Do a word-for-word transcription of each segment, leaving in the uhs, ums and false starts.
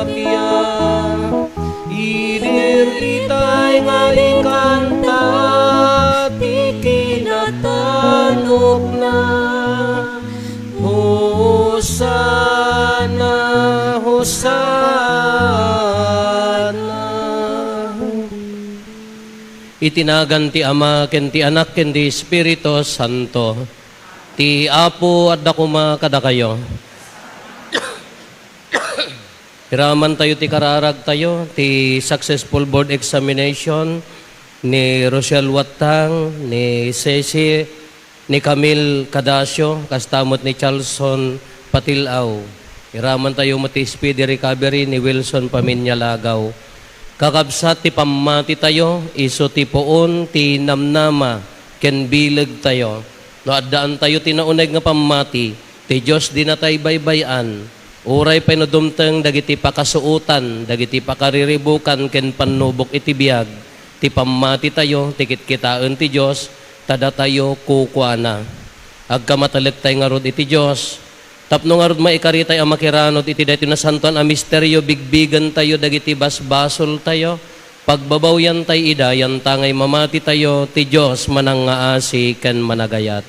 Pia, idir itay nga ikanta ti kinatanokna. Hosanna, Hosanna. Iti nagan ti Ama, ken ti Anak, ken ti Espiritu Santo. Ti Apo adda koma kadakayo. Iramantayo ti kararagtayo, ti successful board examination ni Rochelle Wattang, ni Ceci, ni Camille Cadacio, kasta met ni Charlson Patilaw. Iramantayo met ti speedy recovery ni Wilson Pamiña Lagaw. Kakabsat, ti pammatitayo, isu ti puon ti namnama ken bilegtayo. No addaantayo ti nauneg nga pammati, ti Dios dinatay baybay-an. Uray pay no dumteng dagiti pakasuotan, dagiti pakariribukan ken pannubok iti biag, ti pammatitayo, ti kitkitaen ti Dios, ta datayo kukuana. Agkamatalektayo ngarud iti Dios, tapno ngarud maikaritay a makiranod iti daytoy nasantoan a misterio, bigbigentayo dagiti basbasoltayo, pagbabawyantay ida, yantangay mamatitayo, ti Dios manangngaasi ken managayat.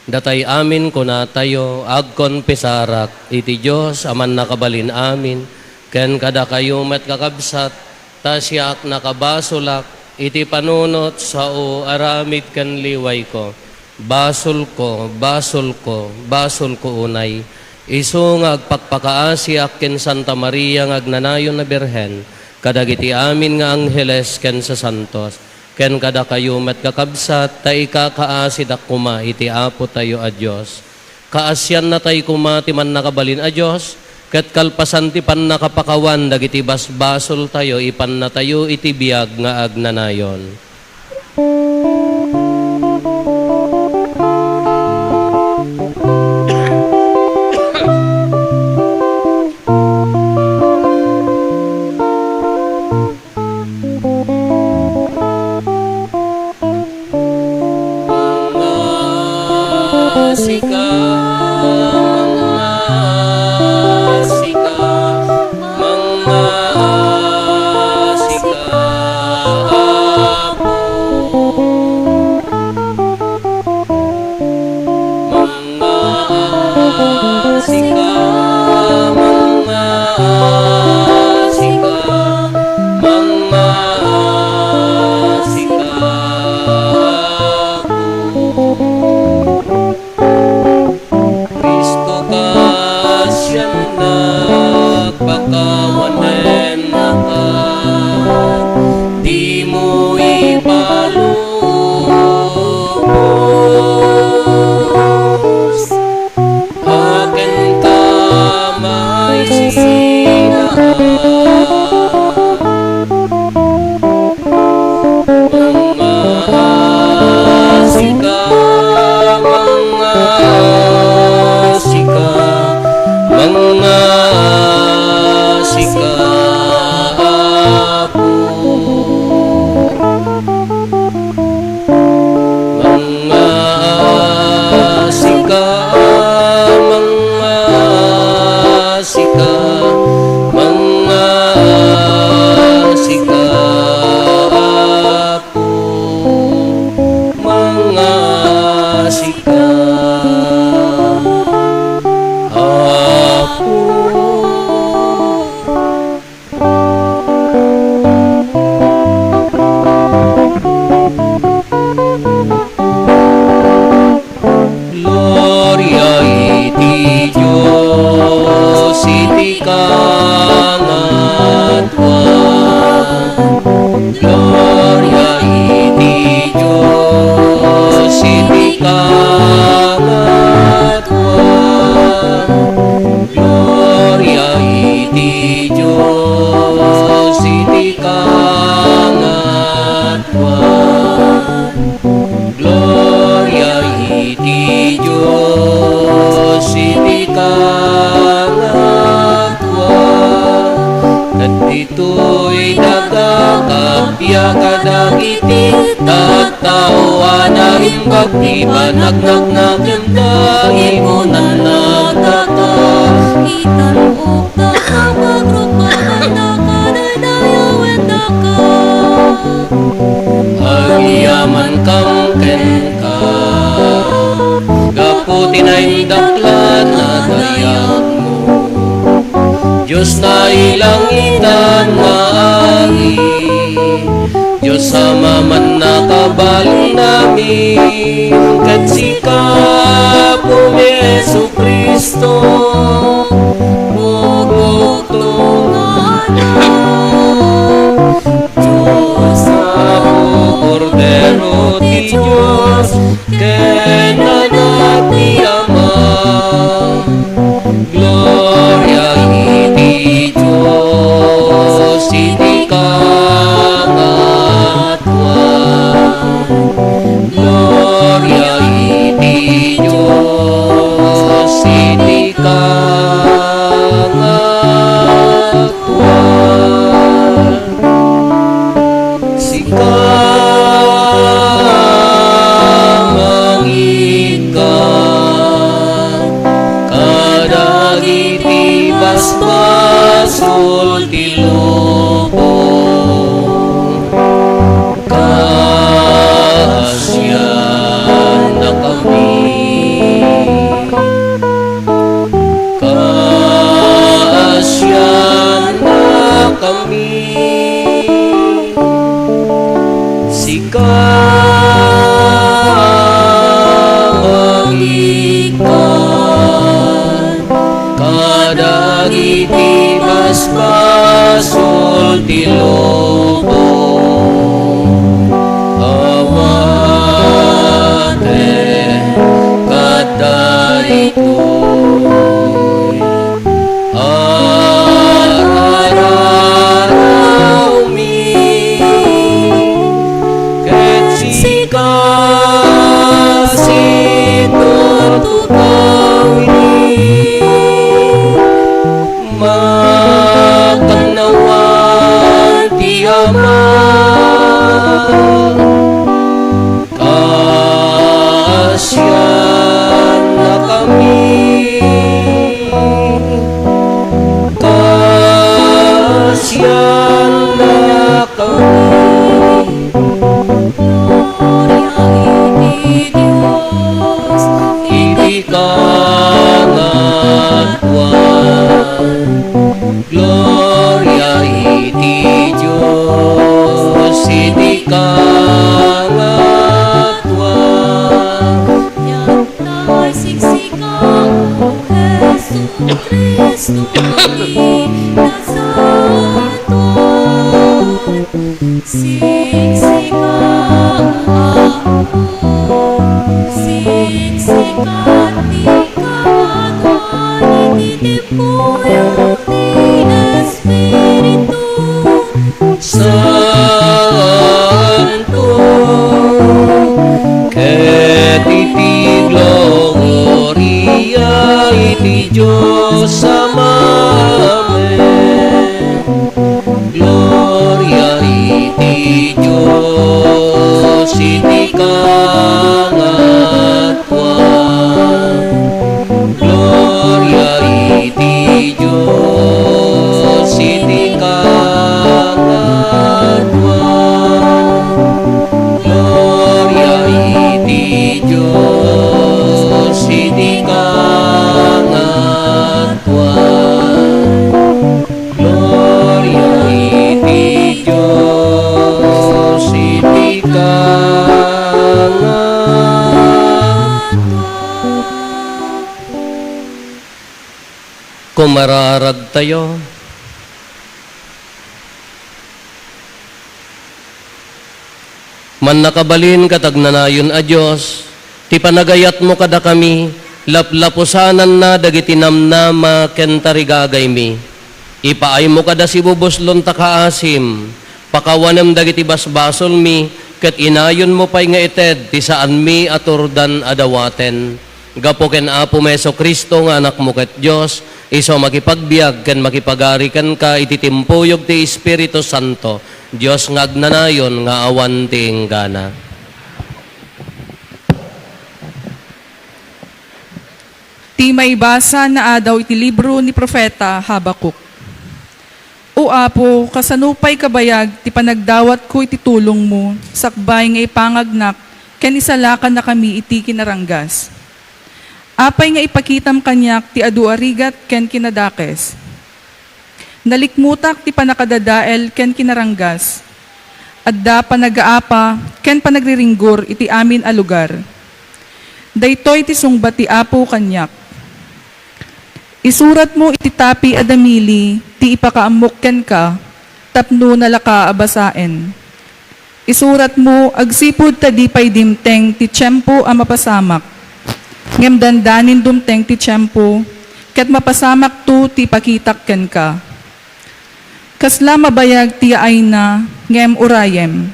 Datay amin kunatayo, agkonfesarak iti Dios a mannakabalin amin, ken kadakayo met, kakabsat, ta siak nakabasolak iti panunot, sao, aramid ken liwayko. Basolko, basolko, basolko unay. Isu nga agpakpakaasiak ken Santa Maria nga agnanayon a Birhen, kadagiti amin nga angheles ken sasantos, ken kadakayo met, kakabsat, ta ikakaasidak koma iti Apotayo a Dios. Kaasiannatay koma ti Mannakabalin a Dios, ket kalpasan ti pannakapakawan dagiti basbasoltayo, ipannatayo iti biag nga agnanayon. Mangngaasika, mangngaasika, mangngaasika, Apo. Mangngaasika, mangngaasika, mangngaasika, Apo. Cristo, kaasiannak, pakawanennaka, dimo ipalubos. Akin ka may sinaan. Mangngaasika, mangngaasika, mangngaasika, Apo. Mangngaasika, mangngaasika, mangngaasika, Apo, mangngaasika, Apo. Gloria iti Dios iti kangatuan. Gloria iti Dios iti kangatuan. Gloria iti Dios iti kangatuan. Gloria iti Dios iti kangatuan. Ket ditoy daga kappia kadagiti tattao a naimbag ti panagnagnakemda, isu ti naindaklan a dayagmo. Dios nailangitan nga Ari, Dios a mamannakabalin amin, ket sika, Apomi Jesu-Cristo, bugokto nga Anak, Dios Apo, Kordero ti Dios, ken Anak ti Ama. Gloria iti Dios iti kangatoan. Gloria iti Dios iti kangatoan. Sika, mangika kadagiti basbasol ti lubong. Kaasiannakami. Kaasiannakami. Sika, mangika kadagiti basbasol ti lubong. Awaten kadaytoy. Arararawmi, ket sika siturturaw iti makannawan ti Ama. Kaasiannakami. Kaasiannakami. Gloria iti Dios iti kangatoan. Gloria iti Dios iti kangatoan. Diak ta siksika, O Jesu-Cristo, ti nasantoan. Siksika, Apo, siksika ti kangatoan iti timpuyog ti Espiritu Santo, ket iti gloria iti Dios Ama. Amen. Gloria iti Dios iti kangatoan. Gloria iti Dios iti kangatoan. Gloria iti Dios iti kangatoan. Gloria iti Dios iti kangatoan. Kumararagtayo. Mannakabalin ket agnanayon a Dios, ti panagayatmo kadakami, laplapusananna dagiti namnama ken tarigagaymi. Ipaaymo kada sibubuslon ta kaasim, pakawanem dagiti basbasolmi, ket inayonmo pay nga ited ti saanmi a turdan a dawaten. Gapu ken Apomi Jesu-Cristo nga Anakmo ket Dios, isu a makipagbiag ken makipagari kenka iti timpuyog ti Espiritu Santo, Dios nga agnanayon nga awan ti inggana. Ti maibasa naadaw iti libro ni Profeta Habacuc. O Apo, kasano pay kabayag ti panagdawatko iti tulongmo, sakbay nga ipangagnak ken isalakannakami iti kinaranggas? Apay nga ipakitam kaniak ti adu a rigat ken kinadakes? Nalikmutak ti pannakadadael ken kinaranggas. Adda panagaapa ken panagriringgor iti amin a lugar. Daytoy ti sungbat ti Apo kaniak. Isuratmo iti tapi a damili ti ipakaammok kenka tapno nalaka a basaen. Isuratmo agsipud ta di pay dimteng ti tiempo a mapasamak, ngem dandanin dumteng ti tiempo ket mapasamakto ti ipakitak kenka. Kasla mabayag ti yaayna, ngem urayem.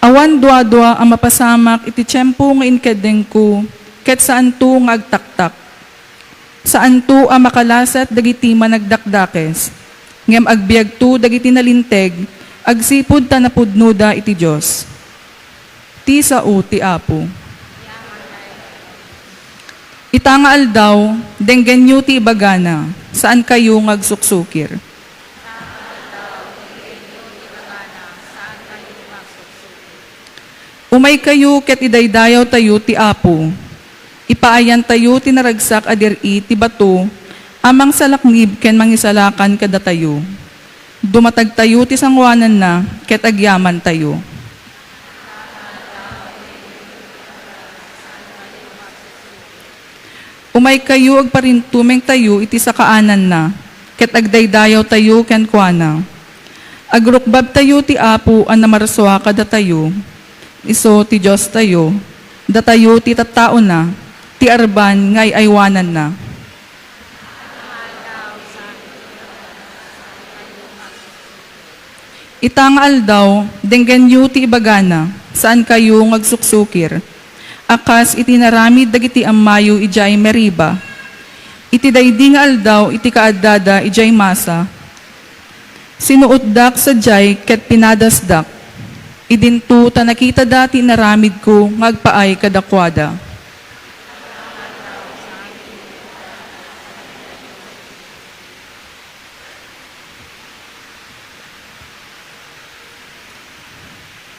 Awan duadua a mapasamak iti tiempo nga inkeddengko ket saanto nga agtaktak. Saanto a makalasat dagiti managdakdakes, ngem agbiagto dagiti nalinteg agsipud ta napudnoda iti Dios. Ti sao ti Apo. Ita nga aldaw, denggenyo ti ibagana, saankayo nga agsuksukir. Umaykayo ket idaydayawtayo ti Apo. Ipaayantayo ti naragsak a dir-i ti bato a mangsalaknib ken mangisalakan kadatayo. Dumatagtayo ti sangoananna ket agyamantayo. Umaykayo, agparintumengtayo iti sakaananna, ket agdaydayawtayo kenkuana. Agrukbabtayo ti Apo a namarsua kadatayo, isu ti Diostayo, datayo ti tattaona, ti arban nga ay-aywananna. Ita nga aldaw, denggenyo ti ibagana, saankayo nga agsuksukir. A kas iti inaramid dagiti ammayo idiay Meriba. Iti daydi nga aldaw iti kaaddada idiay Masa, sinuotdak sadiay ket pinadasdak. Idinto ta nakitada ti inaramidko nga agpaay kadakuada.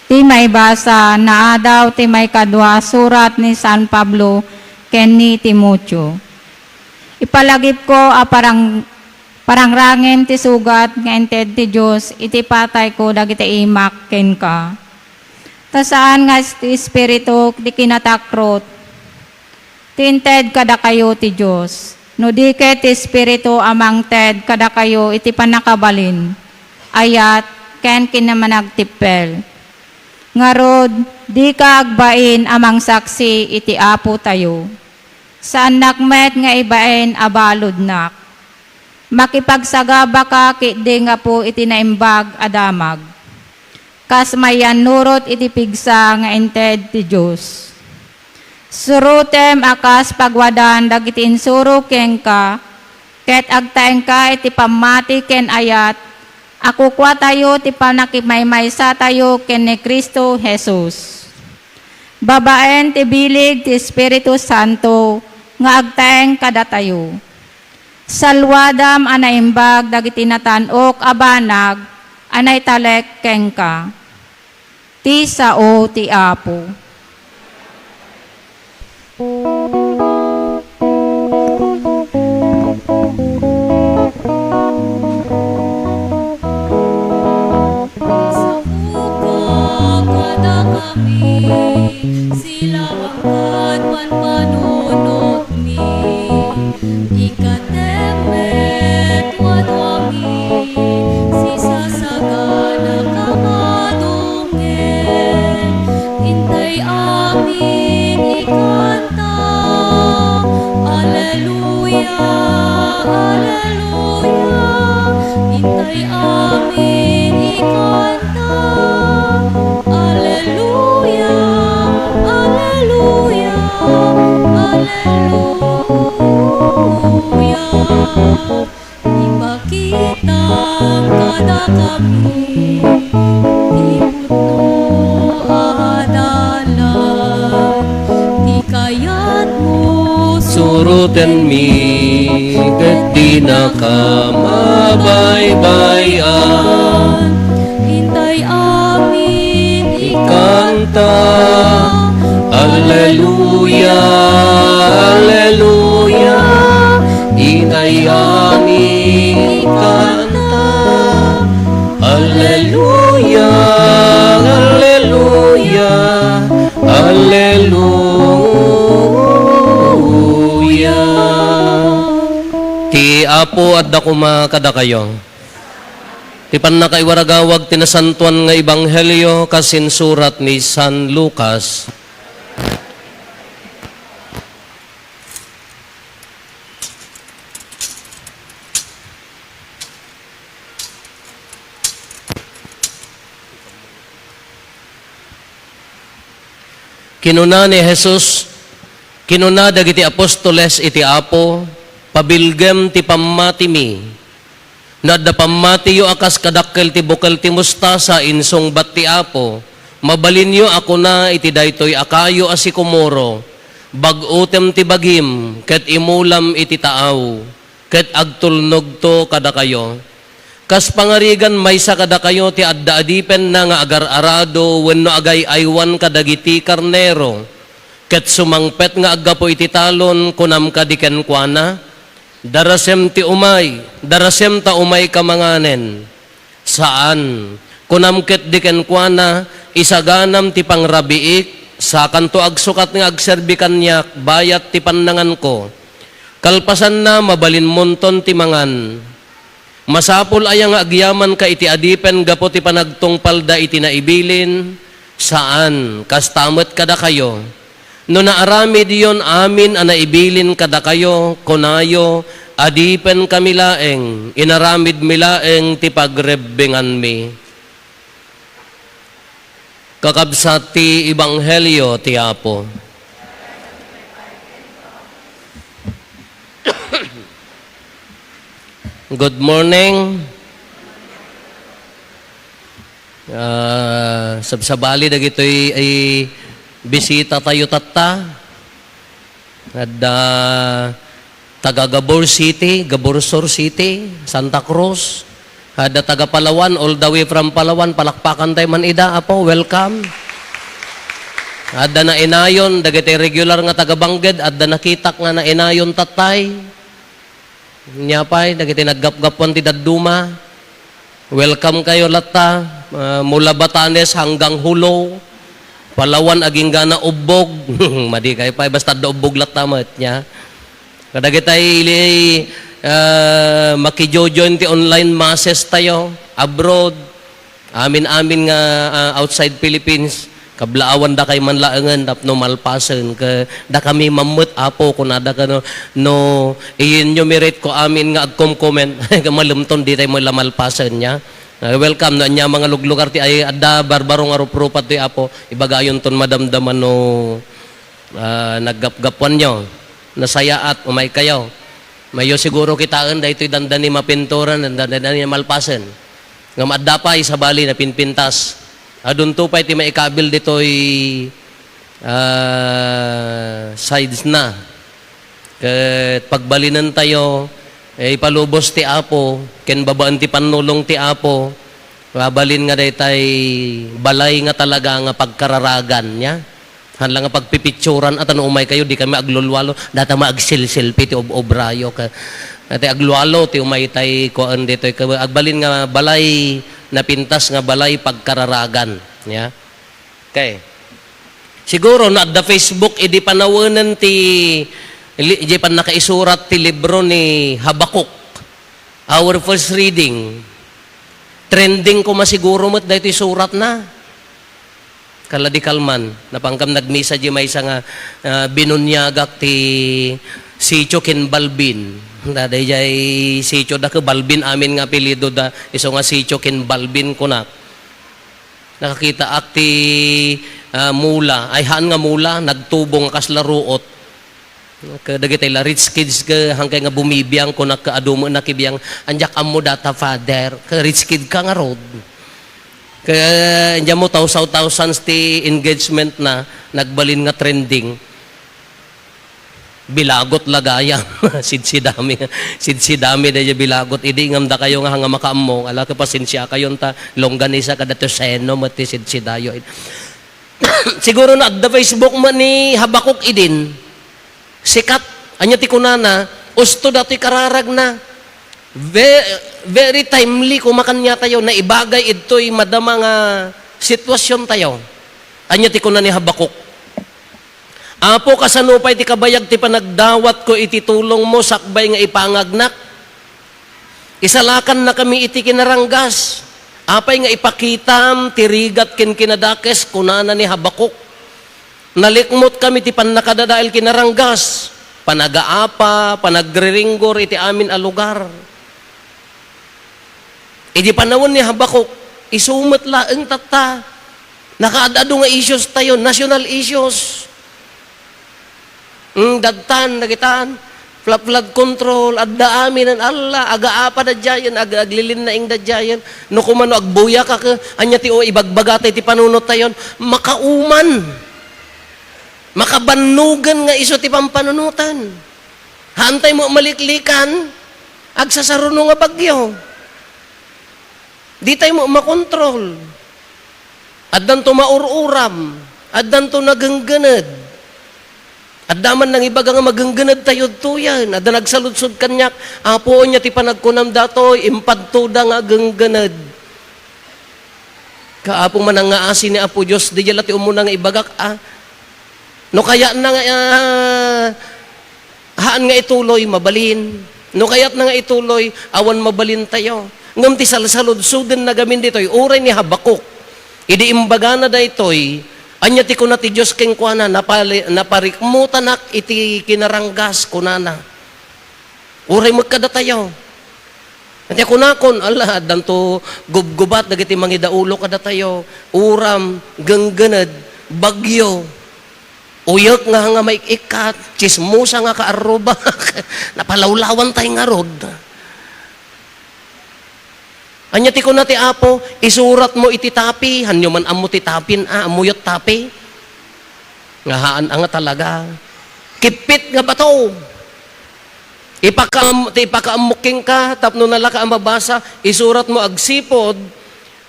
Ti maibasa, naadaw ti maikadua surat ni San Pablo ken ni Timoteo. Ipalagipko a parang-, parangrangem ti sugat nga inted ti Dios iti patayko dagiti imak kenka. Ta saan nga ti Espiritu ti kinatakrot, ti inted kadakayo ti Dios. No di ket ti Espiritu a mangted kadakayo iti pannakabalin, ayat, ken kinamanagtippel. Ngarud, dika agbain a mangsaksi iti Apotayo. Saannak met nga ibain a baludnak. Makipagsagabaka ketdi gapu iti naimbag a damag. Kas mayannurot iti pigsa nga inted ti Dios. Surotem a kas pagwadan dagiti insuro kenka, ket agtaengka iti pammati ken ayat a kukuatayo ti pannakimaymaysatayo ken ni Cristo Jesus. Babaen ti bileg ti Espiritu Santo nga agtaeng kadatayo. Saluadam a naimbag dagiti natan-ok a banag a naitalek kenka. Ti sao ti Apo. Saoka kadakami, silawangka ket panpanunotmi, ikatem met waduami, sisasagana ka nga dongeng, intay amin ikanta. Aleluya, aleluya, intay amin ikanta. Aleluya, aleluya, aleluya. Ipakitam kadakami ti pudno a dalan ti kayatmo. Surotenmi ket dinaka mabaybay-an. Intay amin ikanta. Aleluya, Apo, adda koma kadakayo. Ti pannakaiwaragawag ti nasantoan nga ebanghelio kas insurat ni San Lucas. Kinuna ni Jesus, kinuna dagiti apostoles iti Apo, "Pabilgem ti pammatimi. No adda pammatiyo a kas kadakkel ti bukel ti mostasa," insungbat ti Apo, "mabalinyo a kuna iti daytoy a kayo a sikomoro, 'Bag-otem ti bagim ket imulam iti taaw,' ket agtulnogto kadakayo. Kas pangarigan, maysa kadakayo ti adda adipenna nga agar-arado wenno agay-aywan kadagiti karnero, ket sumangpet nga aggapu iti talon, kunam kadi kenkuana, 'Darasem ti umay, darasem ta umayka manganen.' Saan. Kunam ketdi kenkuana, 'Isaganam ti pangrabiik, sakanto agsukat nga agserbi kaniak bayat ti pannanganko.' Kalpasanna, mabalinmonton ti mangan. Masapul aya nga agyamanka iti adipen gapu ti panagtungpalda iti naibilin? Saan. Kasta met kadakayo. No naaramidyon amin a naibilin kadakayo, kunayo, 'Adipenkami laeng, inaramidmi laeng ti pagrebbinganmi.'" Kakabsat ti Ebanghelio ti Apo. Good morning. Ah, sabsabali dagitoy ay bisita tayo tatta. Adda taga Gabor City, Gabor Sur City, Santa Cruz. Adda taga Palawan, all the way from Palawan, palakpakan tayo man ida, Apo, welcome. Adda nainayon, dagiti regular nga taga Bangged, adda nakitak nga nainayon tattay. Nia pay, dagiti naggapgapuan ti dadduma. Welcome kayo latta, ah, mula Batanes hanggang Jolo, Palawan, aginggana Ubbog. Madi kayo pay, basta adda ubbog latta met, nia. Kadagitay ili, ah, makijo-join ti online masses tayo, abroad. Amin-amin nga, ah, outside Philippines, kablaawan dakay man laengen tapno malpasen. Ke, dakami mammet, Apo, kunada kano, no i-enumerate ko amin nga agkom-comment, malem ton ditay met la malpasen, nia. Ah, welcome, no ania mga luglugar ti ay adda barbaro nga ruprupat ti Apo, ibagayon ton madamdama no, ah, naggapgapuanyo. Nasayaat, umay kayo. Mayo siguro kitaen daytoy dandani mapinturan, dandani malpasen. Ngem adda pay sabali napinpintas. Adunto pay ti maikabil ditoy, ah, sides na. Ket pagbalinentayo, eh, ipalubos ti Apo, ken babaen ti pannulong ti Apo, mabalin nga daytay balay nga talaga nga pagkararagan, nia. Haan la nga pagpipitsuran, at no umay kayo, dikami aglulwalo, data maagsilsilpi ti ob-obrayo. Ka, ti aglwalo, ti umay tay kuan ditoy, ka, agbalin nga balay, napintas nga balay, pagkararagan. Nia? Okay. Siguro, no adda Facebook, idi panawenen ti, li-, di pannakaisurat ti libro ni Habacuc. Our first reading. Trending koma siguro met daytoy suratna. Kala di kalman, napankam nagmisa di maysa nga, ah, binuniagak ti Sitio ken Balbin. Daydiay sitio da ket Balbin amin nga apelyido da, isu nga Sitio ken Balbin kunak. Nakakitaak ti, ah, mula, ay haan nga mula, nagtubo nga kasla ruot. Kadagitay la rich kids ka, hangkay nga bumibiang, kunak ka, adu met nakibiang, "Andiak ammo data, Father." Ka rich kid ka ngarud. Ka, andiak mo, tawsaw thousands ti engagement na, nagbalin nga trending. Bilagot la gayam. Sidsidami, sidsidami daydiay bilagot. Idi ngem dakayo nga, nga makaammo, ala ka, pasensia kayon ta, longganisa kada tuseno met ti sidsidayo. Siguro no adda Facebook met ni Habacuc idin. Sikat. Ania ti kunana? Usto datoy kararagna. Ve-, very timely koma kaniatayo. Naibagay idtoy madama nga sitwasiontayo. Ania ti kuna ni Habacuc? "Apo, kasano pay ti kabayag ti panagdawatko iti tulongmo sakbay nga ipangagnak? Isalakannakami iti kinaranggas. Apay nga ipakitam ti rigat ken kinadakes, kunana ni Habacuc. Nalikmotkami ti pannakadadael kinaranggas, panagaapa, panagriringgor iti amin a lugar. Idi panawen ni Habacuc, isu met laeng tatta. Nakaad-adu nga issues tayo, national issues. Mm, dadtan, dagitan, fla-, flood control, adda amin, Allah, agaapa dadiayen, ag-, aglilinnaing dadiayen. No kumano agbuya ka, ke, anya ti o ibagbaga tayo ti panunot tayon, makauman. Makabannugan nga isu ti pampanunotan. Haantay mo maliklikan, agsasaruno nga bagyo. Di tayo mo makontrol. Addanto maur-uram, addanto nagenggened. Adda man nangibaga nga magenggened tayo tuyan. Adda nagsaludsod kaniak, "Apo, anya ti panagkunam datoy? Impadtoda nga agenggened." Kaapo, manangngaasi ni Apo Dios, di la ti umuna nga ibagak, a. No kayatna nga, ah, haan nga ituloy, mabalin. No kayatna nga ituloy, awan mabalin tayo. Ngem ti salsaludsodenna gamin ditoy, uray ni Habacuc. Idi imbagana daytoy, anya ti kuna ti Dios kenkuana, "Napali-, naparikmotanak iti kinaranggas," kunana. Uray met kadatayo. Iti kunakon, "Ala, addanto gubgubat dagiti mangidaulo kadatayo. Uram, genggened, bagyo. Uyek nga, nga maik-ikkat, tsismosa nga kaarrubak." Napalawlawan tay ngarud. Anya ti kuna ti Apo, "Isurat mo iti tapi," hanyo man ammo ti tapin, a, ammuyot tapi? Nga haan a nga talaga. Kippit nga bato. Ipakaam-, ti ipakaammok kenka, tapno nalaka a mabasa, isurat mo agsipud,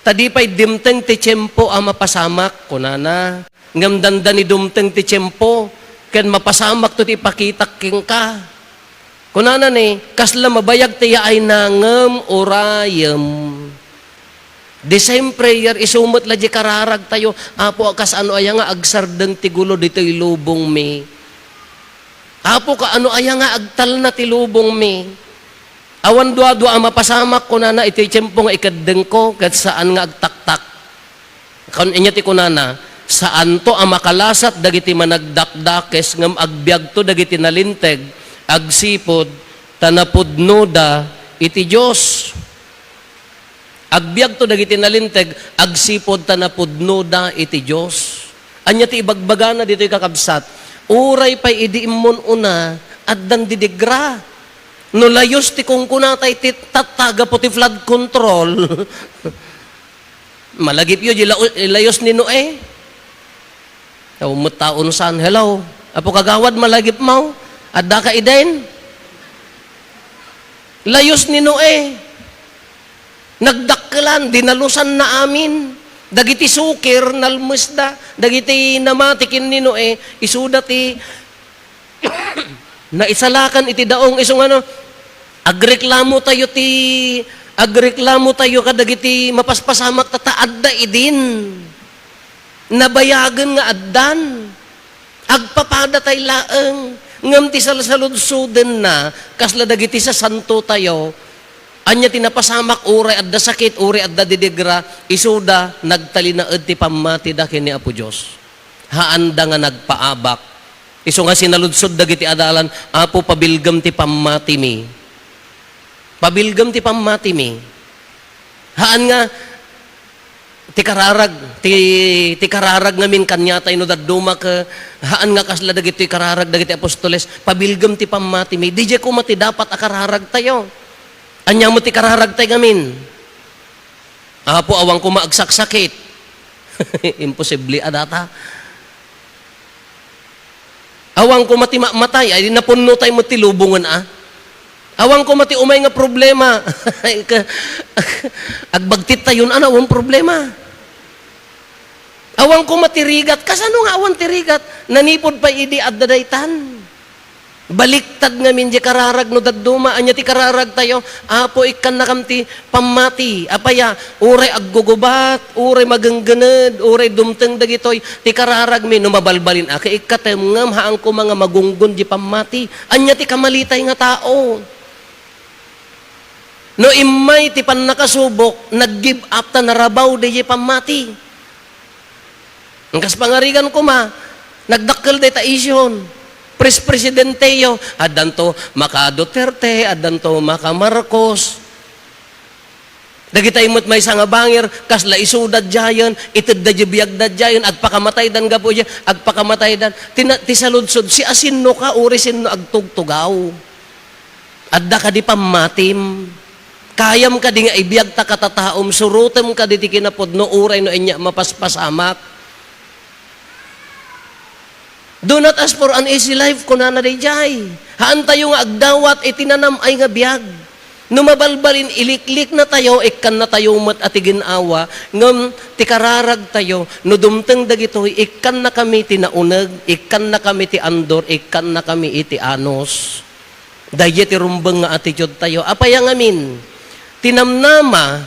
ta di pay dimteng ti tiempo a mapasamak, kunana. Ngem dandani dumteng ti tiempo, ken mapasamakto ti ipakitak kenka. Kunana ni, "Kasla mabayag ti yaayna ngem urayem." The same prayer, isu met la di kararag tayo, "Apo, a kas ano aya nga agsardeng ti gulo ditoy lubongmi? Apo, ka ano aya nga agtalna ti lubongmi? Awan duadua a mapasamak," kunana, "iti tiempo nga ikeddengko, ket saan nga agtaktak." Kun-, anya ti kunana, "Saanto a makalasat dagiti managdakdakes, ngem agbiagto dagiti nalinteg, agsipud ta napudnoda iti Dios." Agbiagto dagiti nalinteg, agsipud ta napudnoda iti Dios. Anya ti ibagbagana ditoy, kakabsat? Uray pay idi immun-una, addan didigra. No layus ti kunkunatay ti tatta gapu ti flood control, malagipyo di lau-, layus ni Noe. Awan met taon san. "Hello, Apo Kagawad, malagipmo? Addaka idin?" Layus ni Noe. Nagdakkelan, dinalusanna amin. Dagiti sukir, nalmesda. Dagiti namati ken ni Noe, isuda ti naisalakan iti daong. Isu nga no, agreklamo tayo ti, agreklamo tayo kadagiti mapaspasamak, ta, ta adda idin. Nabayagen nga addan. Agpapadatay laeng, ngem ti salsaludsodenna, kasla dagiti sasanto tayo, anya ti napasamak uray adda sakit, uray adda didigra, isuda, nagtalinaed ti pammatida ken ni Apo Dios. Haanda nga nagpaabak. Isu nga sinaludsod dagiti adalan, "Apo, pabilgem ti pammatimi." Pabilgem ti pammatimi. Haan nga, ti kararag, ti, ti kararag ngamin kaniatay no dadduma, ket haan nga kasla dagitoy kararag dagiti apostoles, "Pabilgem ti pammatimi." Didiay koma ti dapat a kararag tayo. Ania met ti kararag tayo ngamin? "Apo, awan koma agsaksakit." Imposible a data. Awan koma ti mamatay, ay napunno tayo met ti lubongen, a. Awan koma ti umay nga problema. Ka-, agbagtit tayon, a, awan problema. Awan koma ti rigat. Kasano nga awan ti rigat? Nanipud pay idi adda daytan. Baliktad ngamin di kararag no dadduma. Ania ti kararag tayo? "Apo, ikkannakam ti pammati." Apay a, uray aggugubat, uray magenggened, uray dumteng dagitoy, ti kararagmi no mabalbalin a, ket ikkatem ngem haan koma nga magunggon di pammati. Ania ti kamalitay nga tao? No immay ti pannakasubok, nag-give up ta, narabaw daydiay pammati. Kas pangarigan koma, nagdakkel dayta isyuhon. Pres-, presidenteyo, addanto maka Duterte, addanto maka Marcos. Dagitay met maysa nga bangir, kasla isuda diayen, itedda diay biagda diayen, agpakamataydan gapu diay, agpakamataydan. Ti na-, ti saludsod, siasinoka, uray sinno agtugtugaw? Adda kadi pammatim? Kayam kadi nga ibiag ta katataom, surotem kadi ti kinapudno, uray no ania mapaspasamak? Do not ask for an easy life, kunana daydiay. Haantayo nga agdawat iti nanam-ay nga biag. No mabalbalin, ilikliknatayo, ikkannatayo met a ti gin-awa, ngem ti kararagtayo, no dumteng dagitoy, ikkannakami ti nauneg, ikkannakami ti andor, ikkannakami iti anus. Daydiay ti rumbeng nga attitude tayo. Apay a ngamin? Ti namnama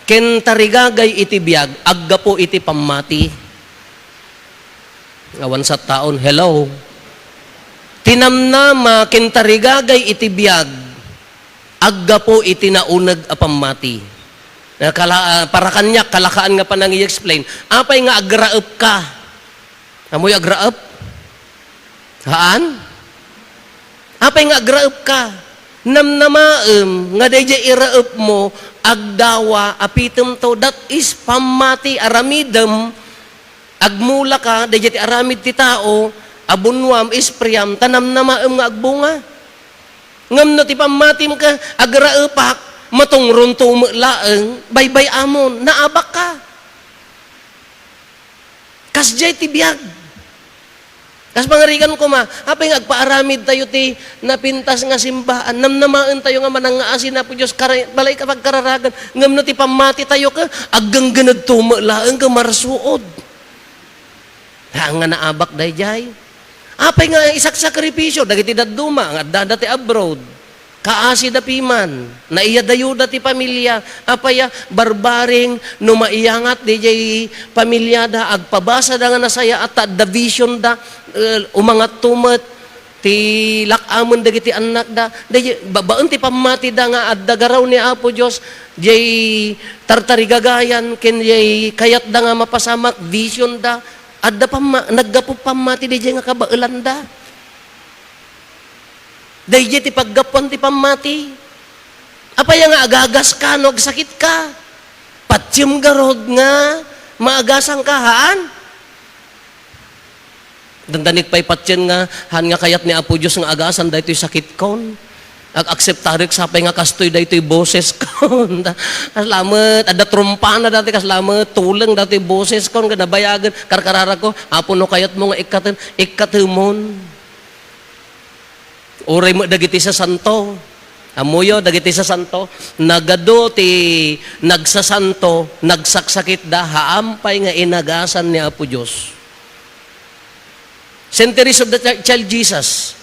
ken tarigagay iti biag aggapu iti pammati. Awan sa taon, hello? Ti namnama ken tarigagay iti biag aggapu iti nauneg a pammati. Ah, kala-, ah, para kaniak, kalakaan nga panangi-explain. Apay nga agraep ka? Amoy agraep? Haan? Apay nga agraep ka? Namnamaem nga daydiay iraep mo, agdawa, apitem to. That is pammati, aramidem, agmula ka, daydiay ti aramid ti tao, abunnuam, ispriam, ta namnamaem nga agbunga. Ngem no ti pammatim ka, agraepak, matungron to met laeng, baybay-amon, naabak ka. Kasdiay ti biag. Kas pangarigan koma, apay nga agpaaramid tayo ti napintas nga simbaan, namnamaen tayo nga manangngaasi ni Apo Dios, kara-, balay ka pagkararagan, ngem no ti pammati tayo ka, aggenggened to met laeng ka marsuod. Haan nga naabak daydiay. Apay nga isaksakripisyo dagiti dadduma nga addada ti abroad? Kaasida piman, naiyadayuda ti pamilia. Apay a barbaring no maiyangat diay pamiliada, agpabasada nga nasayaat ta adda visionda, eh, umangatto met ti lak-amen dagiti annakda. Daydiay, babaen ti pammatida nga adda garaw ni Apo Dios, diay tartarigagayan ken diay kayatda nga mapasamak, visionda. Adda pamma-, naggapu pammati daydiay nga kabaelanda. Daydiay ti paggapuan ti pammati. Apay a nga agagas ka no agsakit ka? Patiem garud nga maagasan ka, haan? Dandanik pay patien nga, haan nga kayat ni Apo Dios nga agasan daytoy sakitkon. Ag-akseptarek sapay nga kastoy daytoy boseskon. Kasla met, adda trumpana dati, kasla met, tuleng daytoy boseskon, nga nabayagen, karkararagko, Apo, no kayatmo nga ikkaten, ikkatemon. Uray met dagiti sasanto. Ammoyo, dagiti sasanto, nagadu ti nagsasanto, nagsaksakitda, haan pay nga inagasan ni Apo Dios. Saint Teresa of the Chi-, Child Jesus.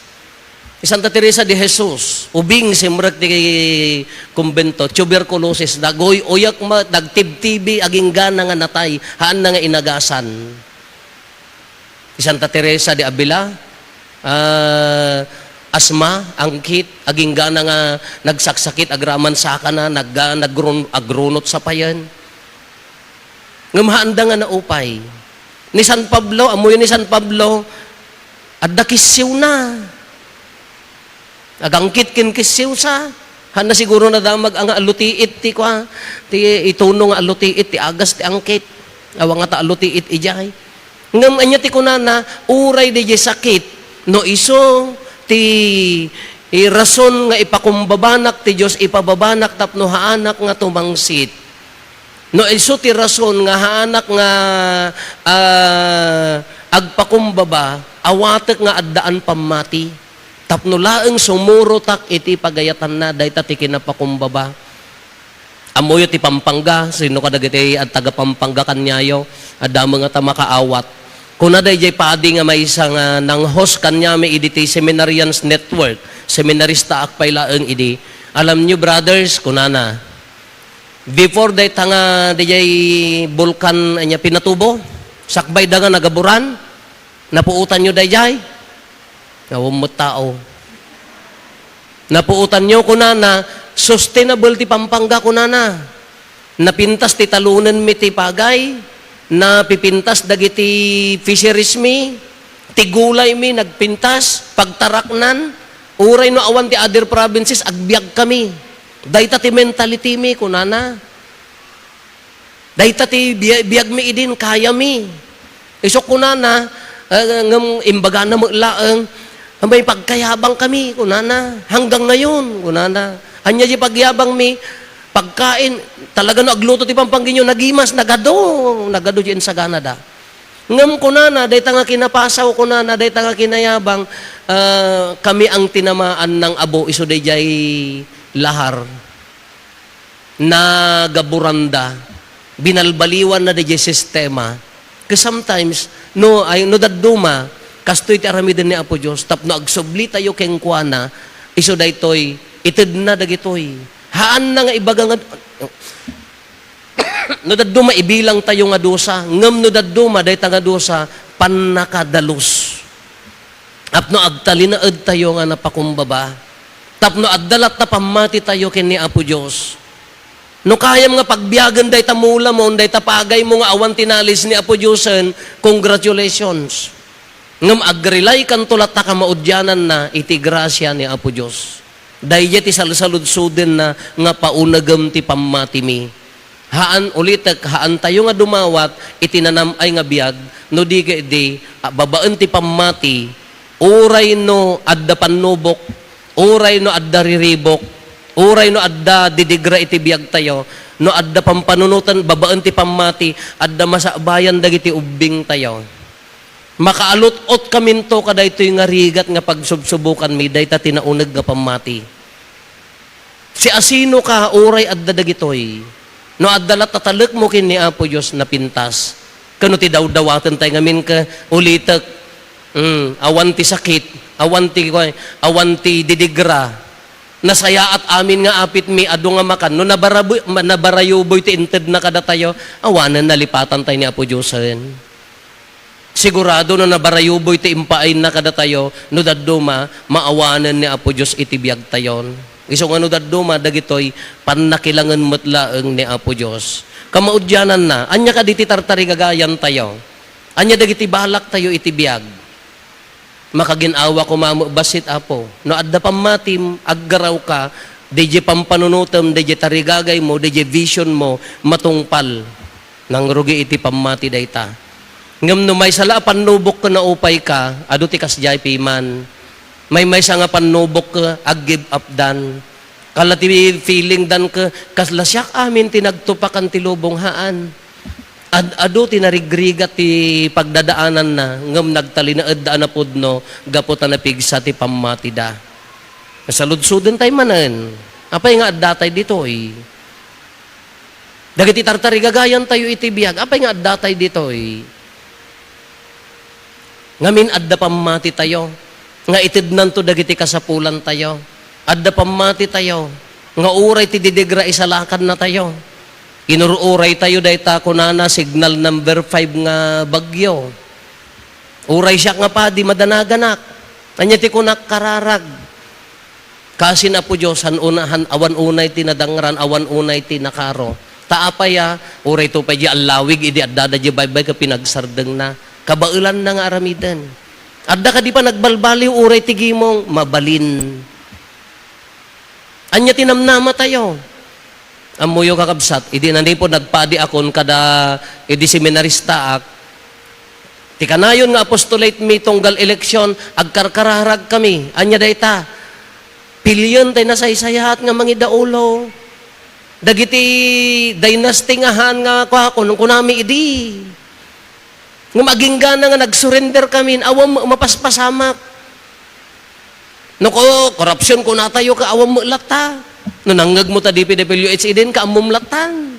Ni Santa Teresa de Jesus, ubing, simrek ti kumbento, tuberculosis, daguy-uyak met, nagtibtibi, aginggana nga natay, haanna nga inagasan. Ni Santa Teresa de Avila, ah, asma, angkit, aginggana nga nagsaksakit, agraman sakana, nagga-, nagrun-, agrunot sapayen. Ngem haanda nga naupay. Ni San Pablo, ammoyo ni San Pablo, adda kissiwna. Agangkit ken kissiwsa. Haanna siguro nadamag a nga alutiit ti kua, ti ituno nga alutiit ti agas ti angkit. Awan ngata alutiit idiay. Ngem ania ti kunana, uray daydiay sakit, no isu ti rason nga ipakumbabanak ti Dios, ipababanak tapno haanak nga tumangsit. No isu ti rason nga haanak nga, ah, agpakumbaba, awatek nga addaan pammati. Tapno laeng sumurotak iti pagayatanna, dayta ti kinapakumbaba. Ammoyo ti Pampanga, sino kadagiti ad-, taga Pampanga kaniayo? Adda met ngata makaawat. Kuna daydiay padi nga maysa nga nang-host kaniami idi ti Seminarians Network. Seminaristaak pay laeng idi. "Alam niyo, brothers," kunana, "before dayta nga daydiay bulkan ania Pinatubo, sakbayda nga nagaburan, napuotanyo daydiay?" Awan met tao. "Napuotanyo," kunana, Sustainable ti Pampanga, kunana. Napintas ti talonenmi ti pagay, napipintas dagiti fisheries mi, ti gulay mi nagpintas, pagtaraknan, uray no awan ti other provinces, agbiag kami. Dayta ti mentality mi, kunana. Dayta ti biya-, biag mi idin, kaya mi. Isu kunana, ah, ngem imbagana met laeng, "May pagkayabang kami," kunana. "Hanggang ngayon," kunana. "Ania di pagyabang mi, pagkain, talaga no agluto ti Pampanguenyo, nagimas, nagadu, nagadu di insaganada." Ngem kunana, dayta nga kinapasaw, kunana, dayta nga kinayabang, ah, kami ang tinamaan ng abo, isu dayjay lahar. Nagaburanda, binalbaliwanna dayjay sistema. 'Cause sometimes, no, ay, no dadduma, kastoy ti aramiden ni Apo Dios, tapno agsubli tayo kenkuana, isu daytoy, itedna dagitoy. Haanna nga ibaga nga, no dadduma, ibilang tayo nga dusa, ngem no dadduma, dayta nga dusa, pannakadalus. Tapno agtalinaed tayo nga napakumbaba. Tapno adda latta pammati tayo ken ni Apo Dios. No kayam nga pagbiagen dayta mula mo, dayta pagay mo nga awan tinalis ni Apo Diosen, congratulations. Ngem agrilaykanto latta kamaudiananna iti grasia ni Apo Dios. Daydiay ti salsaludsodenna nga paunegem ti pammatimi. Haan, ulitek, haantayo nga dumawat iti nanam-ay nga biag, no di ket di, a, babaen ti pammati, uray no adda pannubok, uray no adda riribok, uray no adda didigra iti biagtayo, no adda pampanunoten babaen ti pammati, adda masabayan dagiti ubbingtayo. Makaalut-ot kaminto kadaytoy nga rigat nga pagsubsubukanmi, dayta ti nauneg nga pammati. Siasinoka uray adda dagitoy? No adda latta talekmo ken ni Apo Dios, napintas. Kano ti dawdawaten tayo ngamin ket ulitek. Mm, awan ti sakit, awan ti, awan ti didigra. Nasayaat amin nga apitmi, adu nga makan. No nabarabu-, ma-, nabarayuboy ti intedna kadatayo, awanen nalipatan tayo ni Apo Diosen. Sigurado no nabarayuboy ti impaayna kadatayo, no dadduma, maawanen ni Apo Dios iti biagtayon. Isu nga no dadduma, dagitoy pannakilangen met laeng ni Apo Dios. Kamaudiananna, ania kadi ti tartarigagayantayo? Ania dagiti balaktayo iti biag? Makagin-awa koma met bassit, Apo. No adda pammatim, aggarawka, daydiay pampanunotem, daydiay tarigagaymo, daydiay visionmo, matungpal. Nangrugi iti pammati dayta. Ngem no maysa la a pannubok ket naupayka, adu ti kasdiay piman. Maymaysa nga pannubok ket ag-give up dan. Kala ti feeling dan ket, "Kasla siak amin ti nagtupakan ti lubong," haan. Ad-adu ti narigrigat ti pagdadaananna, ngem nagtalinaedda a napudno gapu ta napigsa ti pammatida. Saludsodentayo manen, apay nga addatay ditoy? Dagiti tartarigagayantayo iti biag, apay nga addatay ditoy? Ngamin, adda pammatitayo nga itednanto dagiti kasapulantayo. Adda pammatitayo nga uray ti didigra, isalakannatayo. Inur-uraytayo dayta, kunana, signal number five nga bagyo. Uray siak nga padi, madanaganak. Ania ti kunak? Kararag. Kasin Apo Dios, han una-, han awan unay ti nadangran, awan unay ti nakaro. Ta apay a, uray to pay di allawig idi addada di baybay ket pinagsardengna. Kabaelanna nga aramiden. Adda kadi panagbalbaliw uray ti gimong? Mabalin. Ania ti namnamatayo? Ammoyo, kakabsat, idi nanipud nagpadiakon kada idi seminaristaak, ti kanayon nga apostolate mi tunggal eleksyon, agkarkararag kami. Ania dayta? Pilien tay nasaysayaat nga mangidaulo. Dagiti dynasty nga han nga kua-, kun-, kunami idi. Ngem aginggana nga nagsurrender kamin, awan met mapaspasamak. No ko-, korupsyon kunatayo ket awan met latta. No nangngegmo ta D P W H idin, kaammom lattan.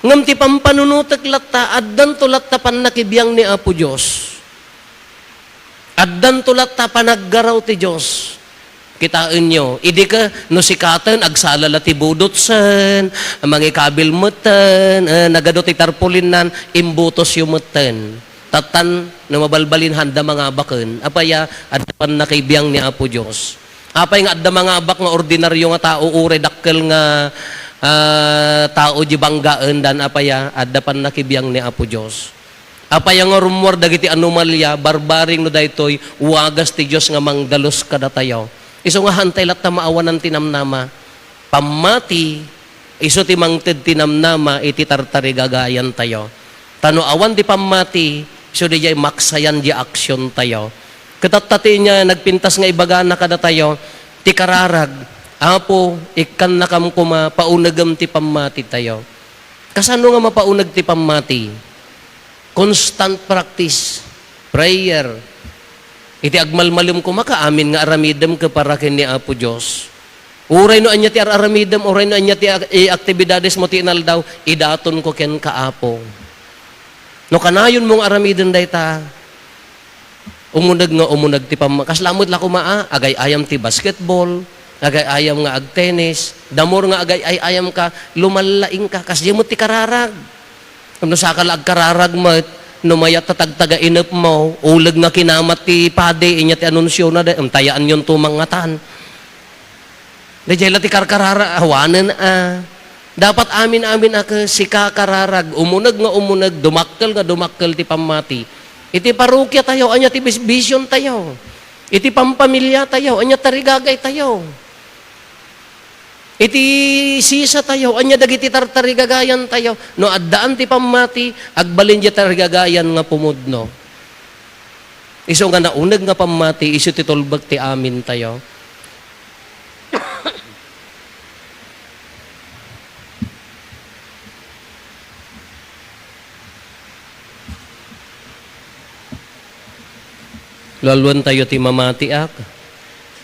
Ngem ti pampanunotek latta, addanto latta pannakibiang ni Apo Dios. Addanto latta panaggaraw ti Dios. Kitaenyo, idi ket no sikaten, agsala la ti budotsen, mangikabil metten, eh, nagadu ti tarpulinnan, imbutosyo metten. Tattan, no mabalbalin, handa mangabaken. Apay a, adda pannakibiang ni Apo Dios. Apay nga adda mangabak nga ordinaryo nga tao, uray dakkel nga, ah, tao di banggaen, dan apay a, adda pannakibiang ni Apo Dios. Apay nga rummuar dagiti anomalia, barbaring no daytoy, wagas ti Dios nga mangdalus kadatayo. Isu nga haantay latta maawanan ti namnama. Pammati, isu ti mangted ti namnama iti tartarigagayantayo. Ta no awan ti pammati, isu diay maksayan di aksiontayo. Ket adda ti nia nagpintas nga ibagana kadatayo, ti kararag, "Apo, ikkannakam koma, paunegem ti pammatitayo." Kasano nga mapauneg ti pammati? Constant practice, prayer. Iti agmalmalem koma ka, amin nga aramidem ket para ken ni Apo Dios. Uray no ania ti ar-aramidem, uray no ania ti ak-, i-, aktibidades mo ti inaldaw, "Idaton ko kenka, Apo." No kanayon mo nga aramiden dayta, umuneg nga umuneg ti pamma-, kasla met la koma a, agay-ayam ti basketball, agay-ayam nga agtennis, the more nga agay-ay-ayam ka, lumallaing ka, kasdiay met ti kararag. Ngem no saka la agkararag met, no mayat ta tagtaga inepmo, uleg nga kinamat ti padi, inia ti anunsiona, da-, em, tayaanyonto mangngatan. Daydiay la ti karkararag, awanen a. Dapat amin-amin a kes-, sika kararag, umuneg nga umuneg, dumakkel nga dumakkel ti pammati. Iti parokiatayo, ania ti bis-, bisiontayo? Iti pampamiliatayo, ania tarigagaytayo? Iti sisatayo, ania dagiti tartarigagayantayo? No addaan ti pammati, agbalin diay tarigagayan nga pumudno. Isu nga nauneg nga pammati, isu ti tulbek ti amintayo. Lualuentayo ti mamatiak.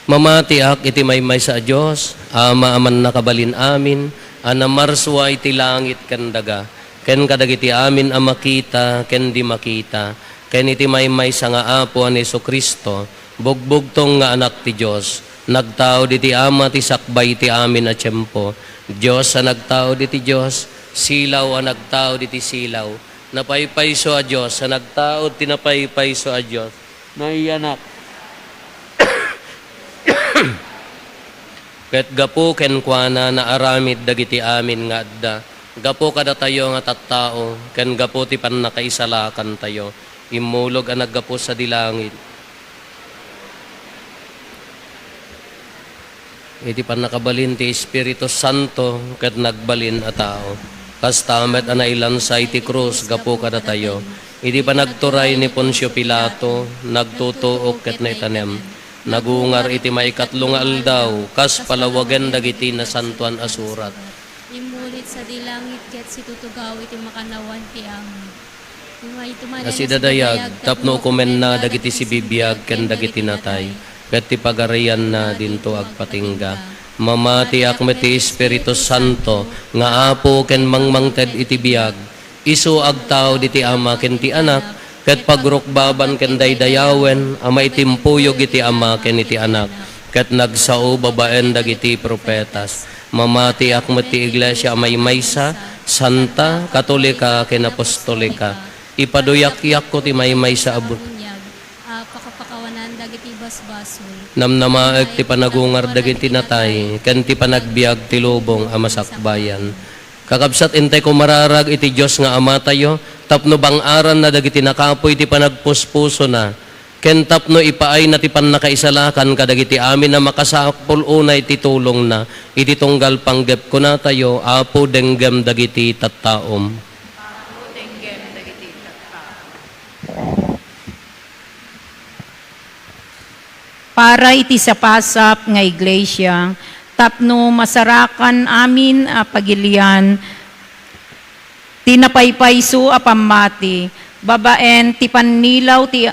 Mamatiak iti maymaysa a Dios, Ama a mannakabalin amin, a namarsua iti langit ken daga, ken kadagiti amin a makita ken di makita, ken iti maymaysa nga Apo a ni Jesu-Cristo, bugbugtong nga Anak ti Dios, nagtaud iti Ama ti sakbay iti amin a tiempo, Dios a nagtaud iti Dios, silaw a nagtaud iti silaw, napaypayso a Dios a nagtaud ti napaypayso a Dios, naiyanak. Ket gapu kenkuana, naaramid dagiti amin nga adda. Gapu kadatayo nga tattao, ken gapu ti pannakaisalakantayo, immulog a naggapu sadi langit. Iti pannakabalin ti Espiritu Santo ket nagbalin a tao. Kasta met a nailansa iti krus gapu kadatayo. Iti panagturay ni Poncio Pilato, nagtutuok ket naitanem. Nagungar iti maikatlo nga aldaw, kas palawagen dagiti Nasantoan a Surat. Immulit sadi langit ket situtugaw iti makannawan ti Ama. Nasidadayag tapno ukomenna dagiti sibibiag ken dagiti natay, ket ti pagarianna dinto agpatingga. Mamatiak met ti Espiritu Santo nga Apo ken mangmangted iti biag. Isu agtaud iti Ama ken ti Anak, ket pagrukbaban ken daydayawen a maitimpuyog iti Ama ken iti Anak, ket nagsao babaen dagiti profetas. Mamatiak met ti iglesia a maymaysa, santa, katolika, ken apostolika. Ipaduyakko ti maymaysa a bu-, a pakapakawanan dagiti basbasol. Namnamaek ti panagungar dagiti natay, ken ti panagbiag ti lubong a masakbayan. Kakabsat, intay kumararag iti Dios nga Amatayo, tapno bang-aranna dagiti nakapuy ti panagpuspusona, ken tapno ipaayna ti pannakaisalakan kadagiti amin a makasapul unay ti tulongna. Iti tunggal panggep kunatayo, Apo, denggem dagiti tattaom. Apo, denggem dagiti tattaom. Para iti sapasap nga iglesia, tapno masarakan amin a pagilian ti napaypayso a pammati babaen ti pannilaw ti,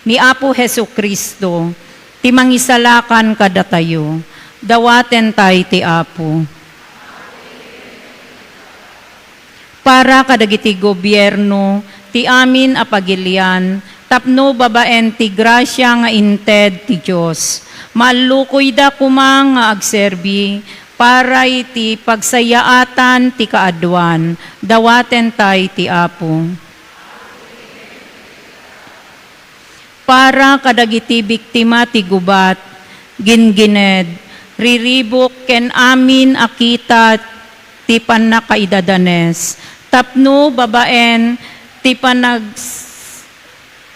ni Apo Jesu-Cristo, ti Mangisalakan kadatayo. Dawatentay ti Apo. Para kadagiti gobierno, ti amin a pagilian, tapno babaen ti grasia nga inted ti Dios, maallukoyda koma nga agserbi para iti pagsayaatan ti kaaduan. Dawatentay ti Apo. Para kadagiti biktima ti gubat, Gingined, riribuk ken amin a kita ti pannakaidadanes, tapno babaen ti panags-,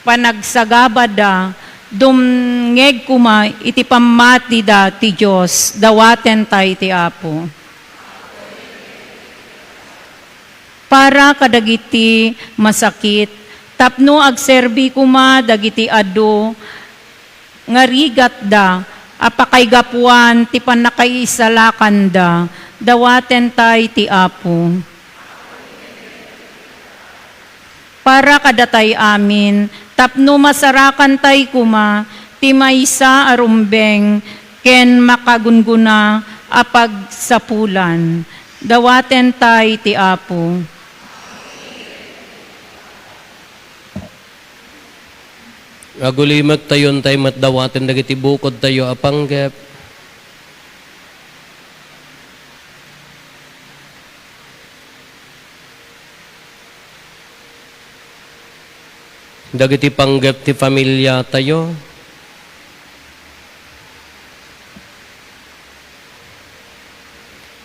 panagsagabada, dumngeg koma iti pammatida ti Dios. Dawatenta iti Apo. Para kadagiti masakit, tapno agserbi koma dagiti adu nga rigatda a pakaigapuan ti pannakaisalakanda, dawatenta iti Apo. Para kadatay amin, tapno masarakantay koma ti maysa a rumbeng ken makagunggona a pagsapulan, dawatenta iti Apo. Agulimektayo, intay met dawaten dagiti bukodtayo a panggep. Dagiti panggep ti familiatayo.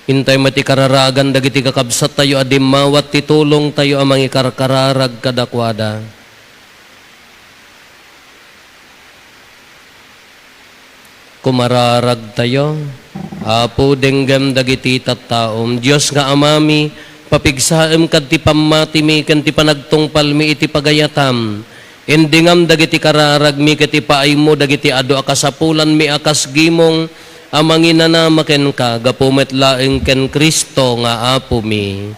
Intay met ikararagan dagiti kakabsattayo a dimmawat ti tulongtayo a mangikarkararag kadakuada. Kumararagtayo. Apo, denggem dagiti tattaom. Dios nga Amami, papigsaem kad ti pammatimi ken ti panagtungpalmi iti pagayatam. Indingam dagiti kararagmi ket ipaaymo dagiti adu a kasapulanmi a kas gimong a manginanama kenka gapu met laeng ken Cristo nga Apomi.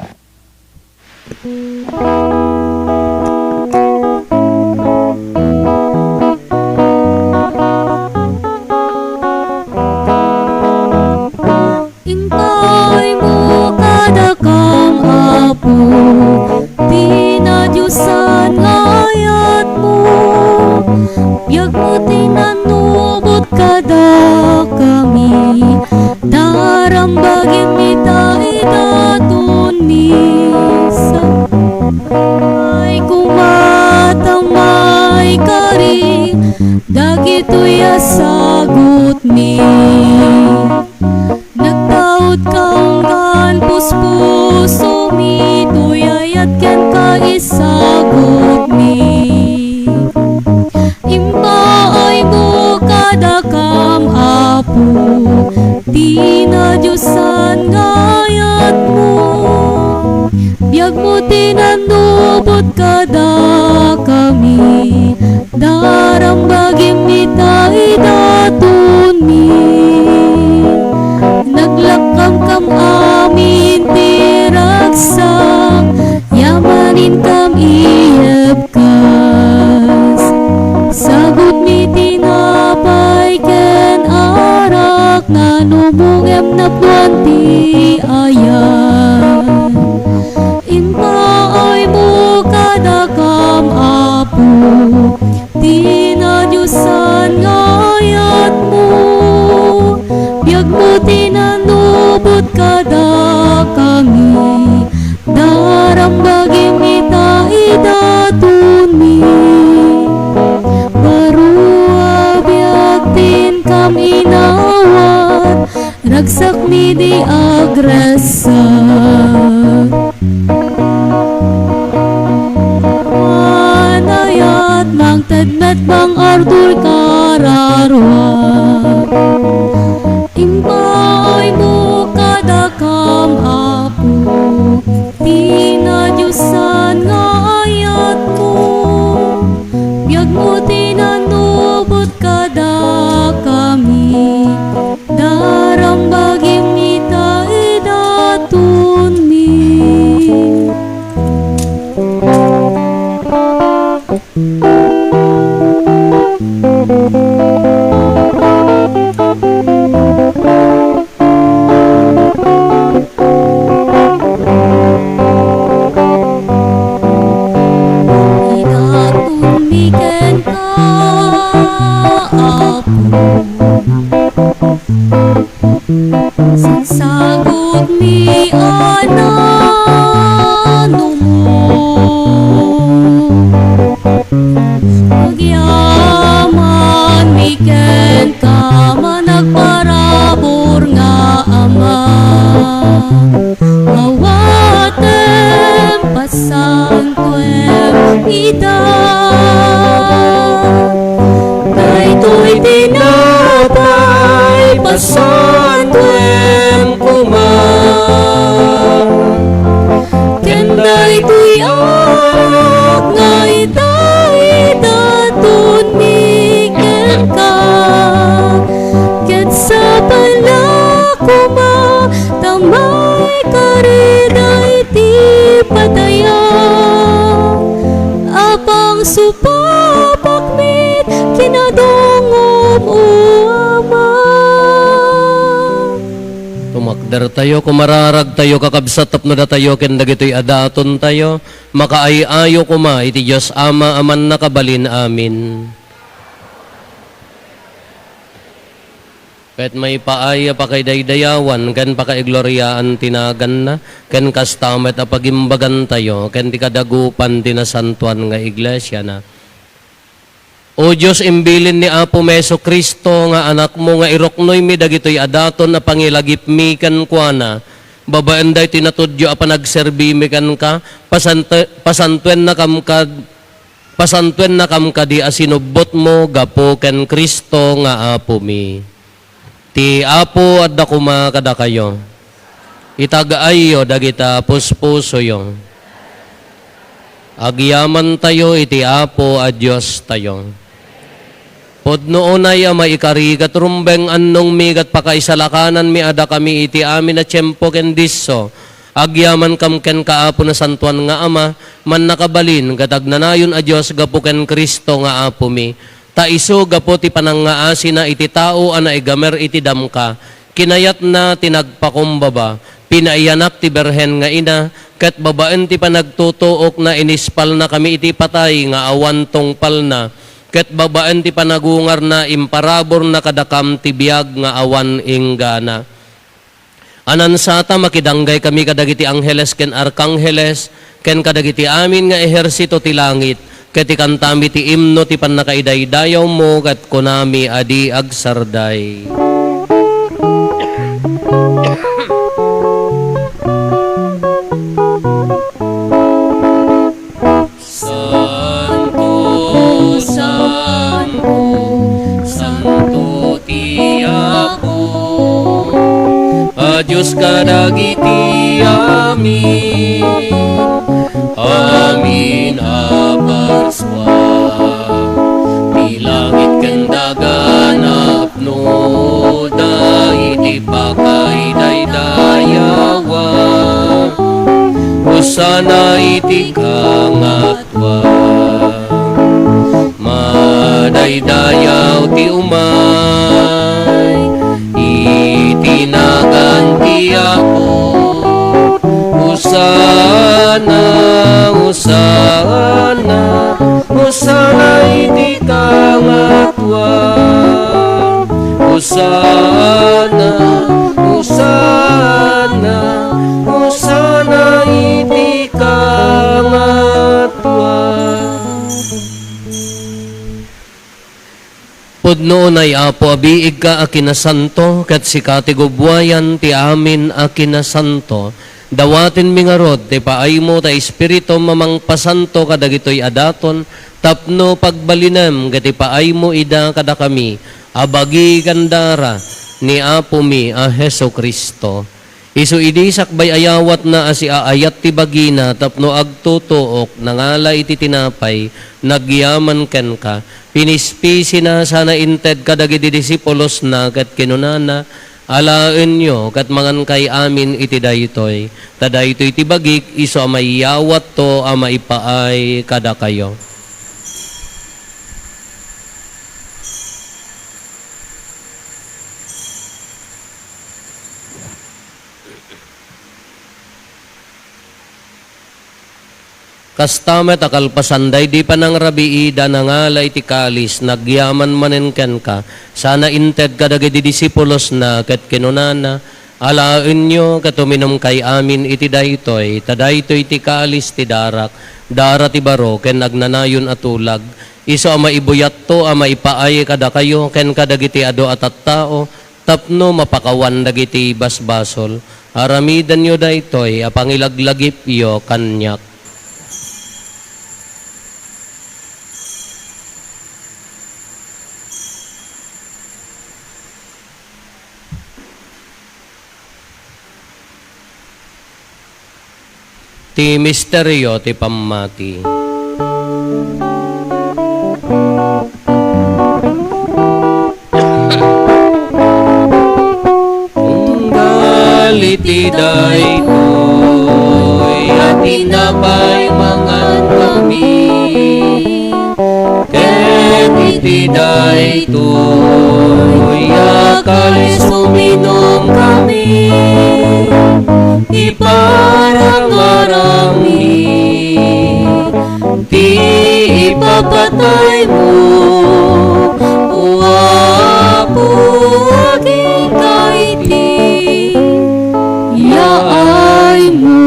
Impaaymo kadakam, Apo, ti nadiosan nga ayatmo. Biagmo ti nanubot kadakami, darambagim ita idaton misa. Ay kumata maikari dagitoy a sagutmi. Nagtaudkam kan puspusomi, toy ayat ken kaisagutmi. Impaaymo kadakam, Apo, ti nadiosan nga ayatmo. Biagmo ti nanubot kadakami, darambagim ita idatonmi. Naglakkamkam amin ti ragsak, yamaninkam iyebkas. Sagutmi tinapay ken arak, nanubongem napnuan ti ayat. Impaaymo kadakam, Apo, ti nadiosan nga ayatmo. Biagmo ti nanubot kadakami, darambagim ita idatonmi. Baro a biag ti inkam inawat, ragsakmi di agragsak. Manayat mangted met bang-arto kararuak. Impaaymo kadakam, Apo, ti nadiosan nga ayatmo. Biagmo ti nanubot kadakami, darambagim ita idatonmi. Santoem koma ken daytoy arak nga itaydatonmi kenka, ket sapay la koma ta maikari daydi patayak a pangsupapakmi kinadongom, O Ama. Tumakdertayo, kumararagtayo, kakabsat, tapno datayo ken dagitoy a datontayo, makaay-ayo koma iti Dios Ama a Mannakabalin Amin. Ket maipaay a pakaidaydayawan ken pakaigloriaan ti naganna, ken kasta met a pagimbagantayo ken ti kadagupan ti nasantoan nga iglesiana. O Dios, imbilin ni Apomi Jesu-Cristo nga Anakmo nga iruknoymi dagitoy a daton a pangilagipmi kenkuana, babaen daytoy natudyo a panagserbimi kenka, pasante-, pasantoennakam kad-, pasantoennakam kadi a sinubbotmo gapu ken Cristo nga Apomi. Ti Apo adda koma kadakayo. Itag-ayyo dagita puspusoyo. Agyamantayo iti Apo a Diostayo. Pudno unay a maikari ket rumbeng annongmi ket pakaisalakananmi a dakami iti amin a tiempo ken disso. Agyamankam kenka, Apo Nasantoan nga Ama, Mannakabalin ket agnanayon a Dios gapu ken Cristo nga Apomi. Ta isu, gapu ti panangngaasina iti tao a naigamer iti damka, kinayatna ti nagpakumbaba, pinaiyanak ti Birhen nga Ina, ket babaen ti panagtutuokna, inispalnakami iti patay nga awan tungpalna, ket babaen ti panagungarna, imparaburna kadakam ti biag nga awan inggana. Anansata, makidanggay kami kadagiti angheles ken arkangheles, ken kadagiti amin nga ehersito ti langit, ket ikantami ti imno ti pannakaidaydayawmo, ket kunami a di agsarday. Santo, santo, santo ti Apo a Dios kadagiti amin, amin a parsua. Ti langit ken daga napnoda iti pakaidaydayawa. Hosanna iti kangatua. Madaydayaw ti umay iti nagan ti Apo. Hosanna, Hosanna, Hosanna iti kangatua. Hosanna, Hosanna, Hosanna iti kangatua. Pudno unay, Apo, a biigka a kinasanto, ket sika ti gubbuayan ti amin a kinasanto. Dawatenmi ngarud ti paaymo ta Espiritum a mangpasanto kadagitoy a daton, tapno pagbalinem ket ipaaymo ida kadakami a bagi ken dara ni Apomi a Jesu-Cristo. Isu idi sakbay a yawatna a siaayat ti bagina tapno agtutuok, nangala iti tinapay, nagyaman kenka, pinispisina sana inted kadagiti disipulosna ket kinunana, "Alaenyo ket mangankay amin iti daytoy, ta daytoy ti bagik isu a maiyawatto a maipaay kadakayo." Kasta met a kalpasan daydi panangrabiida, nangala iti kalis, nagyaman manen kenka, sana inted kadagiti disipulosna, ket kinunana, "Alaenyo ket uminumkay amin iti daytoy, ta daytoy ti kalis ti darak, dara ti baro ken agnanayon a tulag, isu a maibuyatto a maipaay kadakayo ken kadagiti adu a tattao, tapno mapakawan dagiti basbasol. Aramidenyo daytoy a pangilaglagipyo kaniak." Ti misterio ti pammati. Tunggal iti daytoy a tinapay mangan kami, ket iti daytoy a kalis uminom kami, iparangaranmi ti ipapataymo, O Apo, agingga iti yaaymo.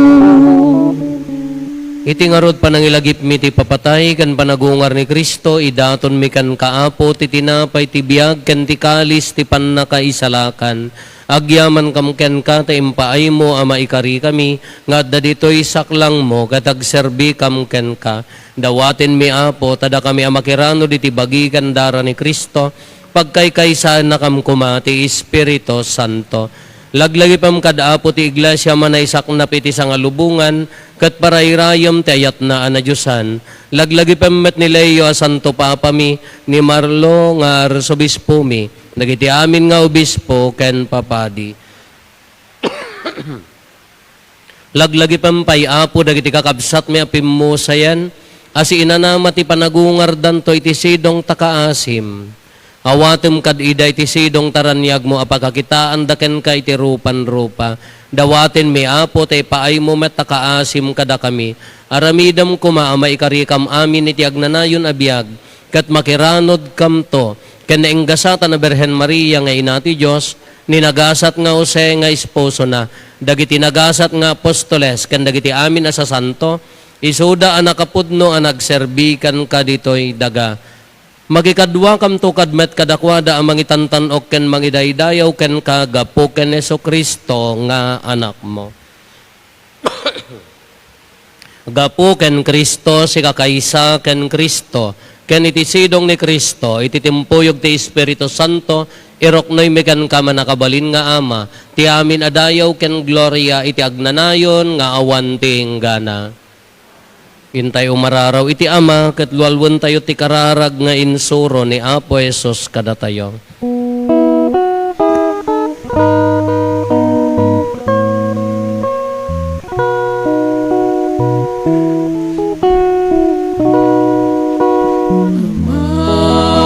Iti ngarud panangilagipmi ti papatay ken panagungar ni Cristo, idatonmi kenka, Apo, ti tinapay ti biag ken ti kalis ti pannakaisalakan. Agyamankam kenka ta impaaymo a maikarikami nga adda ditoy saklangmo ket agserbikam kenka. Dawatenmi, Apo, ta dakami a makiranod iti bagi ken dara ni Cristo, pagkaykaysaennakam koma ti Espiritu Santo. Laglagipem kad Apo ti Iglesia a manaisaknap iti sangalubongan ket parairayem ti ayatna a nadiosan. Laglagipem met ni Leo a Santo Papami, ni Marlo nga Arsobispomi, dagiti amin nga obispo ken papadi. Laglagipem pay, Apo, dagiti kakabsatmi a pimmusayan a siinanama ti panagungardanto iti sidong ta kaasim. Awatem kad ida iti sidong ta raniagmo a pakakitaanda kenka iti rupan-rupa. Dawatenmi, Apo, ta ipaaymo met a kaasim kadakami. Aramidem koma a maikarikam amin iti agnanayon a biag, ket makiranodkamto ken nainggasatan a Birhen Maria nga Ina ti Dios, ni nagasat nga Jose nga esposona, dagiti nagasat nga apostoles, ken dagiti amin a sasanto, isuda a nakapudno a nagserbi kenka ditoy daga. Makikaduakamto kad met kadakuada a mangitantan-ok ken mangidaydayaw kenka gapu ken Jesu-Cristo nga Anakmo. Gapu ken Cristo, sikakaysa ken Cristo, ken iti sidong ni Cristo, iti timpuyog ti Espiritu Santo, iruknoymi kenka, mannakabalin nga Ama, ti amin a dayaw ken gloria iti agnanayon nga awan ti inggana. Intay umararaw iti Ama, ket lualuentayo ti kararag nga insuro ni Apo Jesus kadatayo.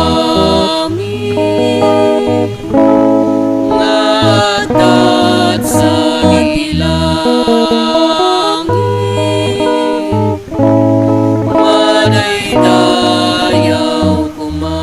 Amami nga adda sadi langit, madaydayaw koma.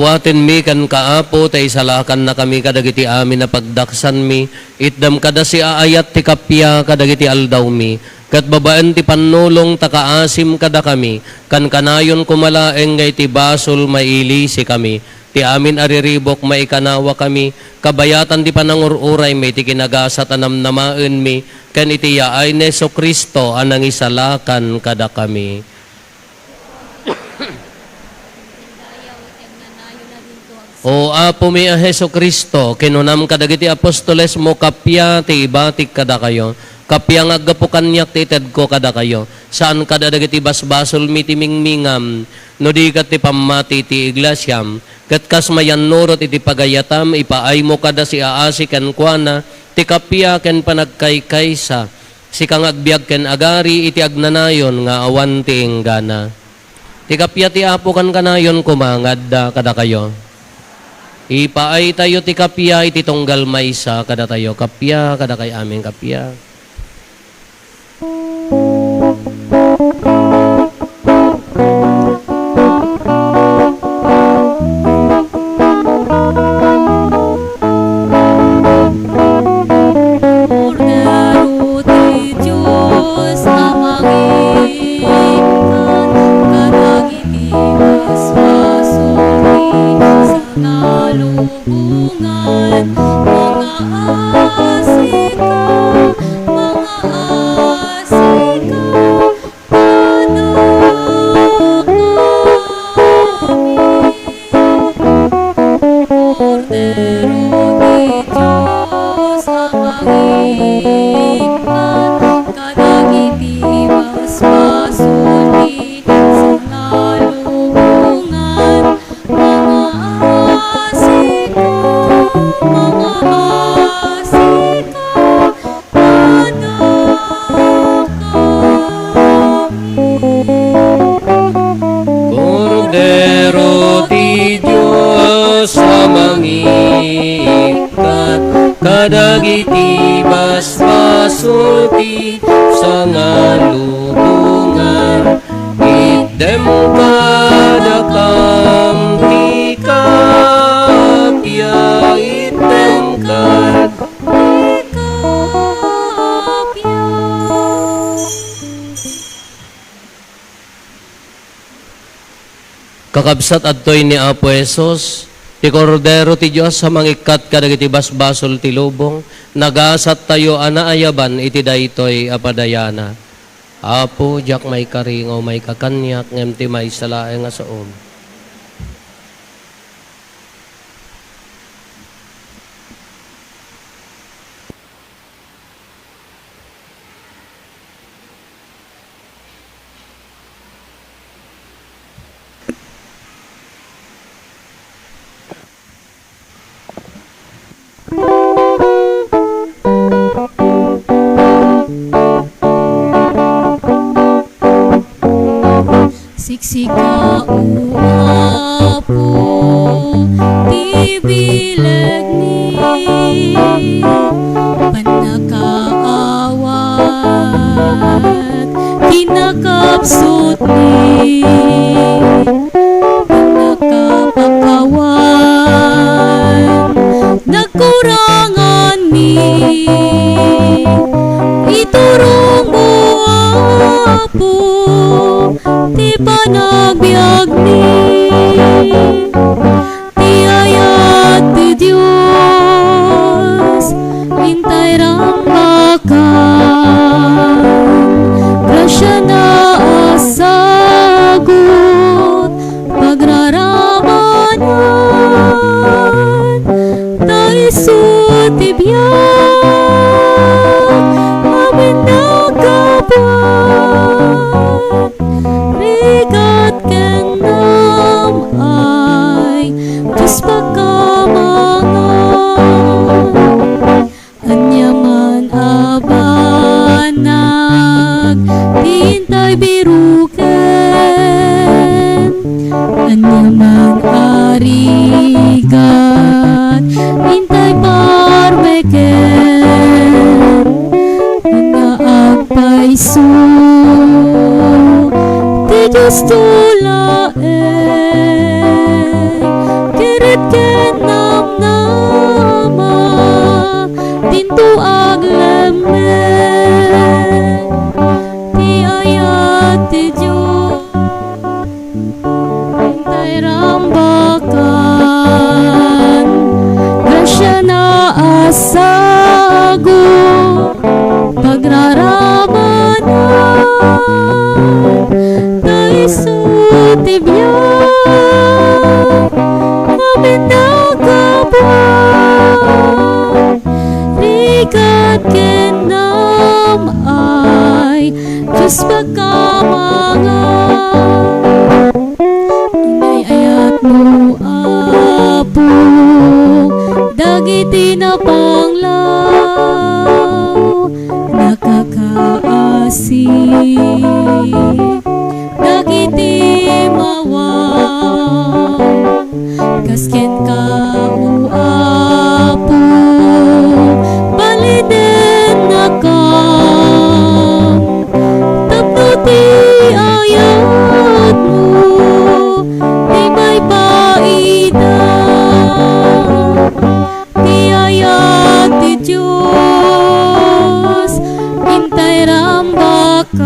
Awatenmi kenka, Apo, ta isalakannakami kadagiti amin a pagdaksanmi. Itdem kada siaayat ti kappia kadagiti aldawmi, ket babaen ti pannulong ta kaasim kadakami, kankanayon koma laeng nga iti basol mailisikami. Ti amin a riribuk maikanawakami, kabayatan ti panangur-uraymi iti kinagasat a namnamaenmi, ken iti yaay ni Jesu-Cristo a nangisalakan kadakami. O Apomi a Jesu-Cristo, kinunam kadagiti apostolesmo, kappia ti ibatik kadakayo, kappia nga aggapu kaniak ti itedko kadakayo. Saan kada dagiti basbasolmi ti mingmingam, no di ket ti pammati ti iglesiam, ket kas mayannurot iti pagayatam, ipaaymo kada siaasi kenkuana ti kappia ken panagkaykaysa, sika nga agbiag ken agari iti agnanayon nga awan ti inggana. Ti kappia ti Apo kankanayon koma nga adda kadakayo. Ipaaytayo ti kappia iti tunggal maysa kadatayo. Kappia kadakay amin, kappia. Kordero ti Dios a mangikkan kadagiti basbasol ti sangalubongan, mangaasika, mangaasika. Kordero ti Dios a mangikkan kadagiti basbasol ti sangalubongan, mangaasika, mangaasika. Kordero ti Dios a mangikkat kadagiti basbasol ti sangalubongan, itdem kadakam ti kappia, itdem kad- Kakabsat, adtoy ni Apo Jesus, ti Kordero ti Dios a mangikkat kadagiti basbasol ti lubong. Nagasattayo a naayaban iti daytoy a padayana. Apo, diak maikari nga umayka kaniak, ngem ti maysa laeng a saom. Siksika, O Apo, ti bilegmi, pannakaawat, kinakabsutmi, pannakapakawan, nagkuranganmi, iturongmo, Apo, ti panagbiagmi. Ti ayat ti Dios, intay rangbakan, grasiana a sagut, pagraramanan, ta isu ti biag, amin naggapuan. Rigat ken nam-ay, Dios pakamangan. Ania man a banag ti intay biruken, ania man a rigat intay parmeken, nga agpayso ti Diosto laeng, Dios pagkamangan. Inay-ayatmo, Apo, dagiti napanglaw, nakakaasi dagiti mawaw. Kas kenka, O Apo, balinennakam tapno ti ayatmo ti maipaida. Ti ayat ti Dios intay rambakan.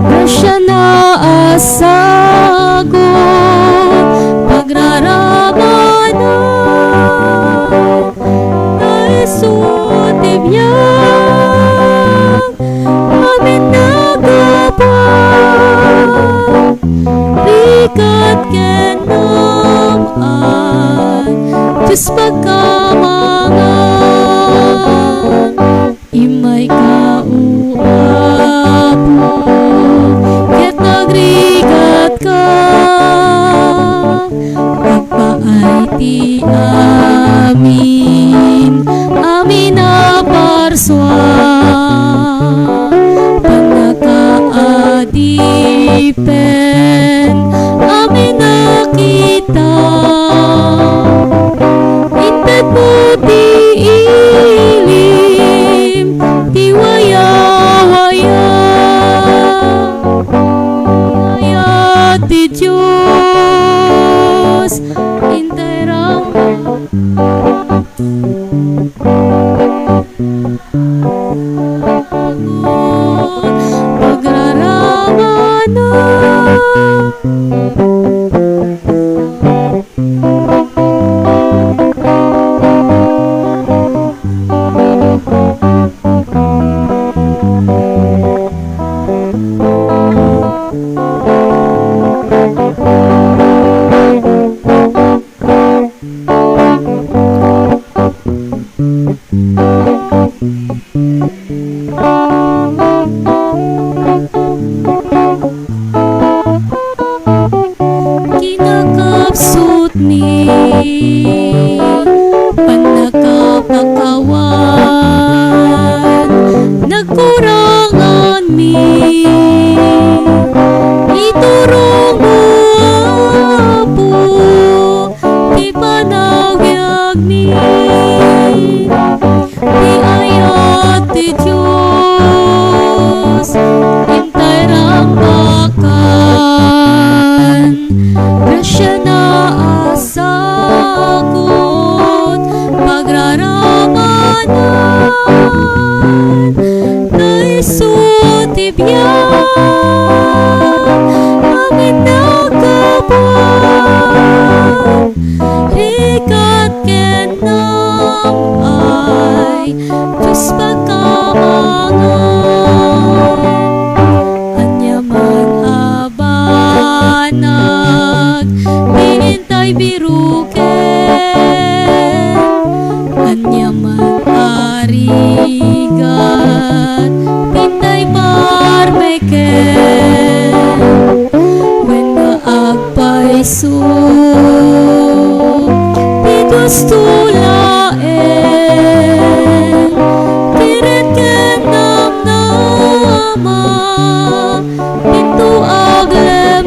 Grasiana a sagut, pagraramana, ta isu ti biag, amin nagapa. Rigat ken nam-ay, Dios pagkamangan. Immayka, O Apo, ket agrigatka. Agpaay ti amin, amin a parsua. Pannaka adipen amin a kita. Intedmo ti ilim ti wayawaya. Ayat ti Dios intay rambakan. Pagraramana. Kinakapsutmi, pannakapakawan, nagkuranganmi, iturongmo, Apo, ti panawiagmi. Ti ayat ti Dios intay rambakan. Grasiana a sagut, pagraramana, ta isu ti biag, amin nagapa. Rigat ken nam-ay, Dios pagkamangan. Ania man a banag ti intay biruken, ania man a rigat ti intay parmeken, wenno ag- paiso ti Dios to laeng, ti ret ken namnama, dinto aglemmen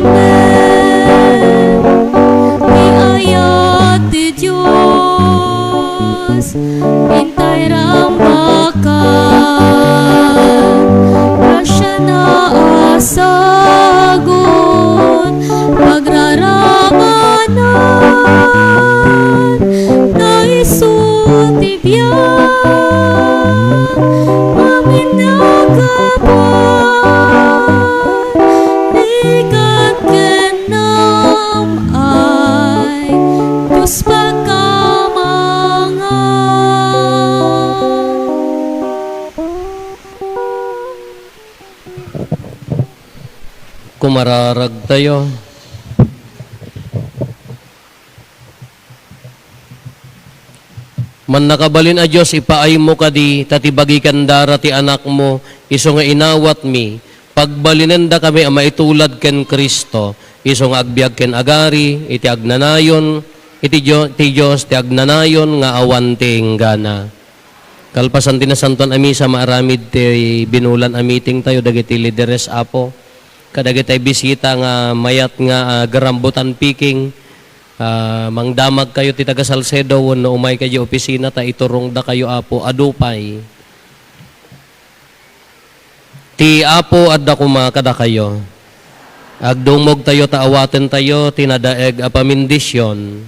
ti ayat ti Dios. Intay rambakan, grasiana a sagut, pagraramanan, ta isu ti biag, amin nagapa, rigat ken nam-ay, Dios pagkamangan. Kumararagtayo. Mannakabalin a Dios, ipaaymo kadi ta ti bagi ken dara ti Anakmo, isu nga inawatmi, pagbalinendakami a maitulad ken Cristo, isu nga agbiag ken agari iti agnanayon, iti Dio-, ti Dios ti agnanayon nga awan ti inggana. Kalpasan ti Nasantoan a Misa, maaramid ti binulan a meeting tayo dagiti lideres, Apo, kadagiti bisita nga mayat nga, ah, garambutan piking. Ah, mangdamag kayo ti taga Salcedo wenno umay kayo opisina ta iturongda kayo, Apo, adu pay. Ti Apo adda koma kadakayo. Agdumogtayo ta awatentayo ti nadaeg a pamendisyon.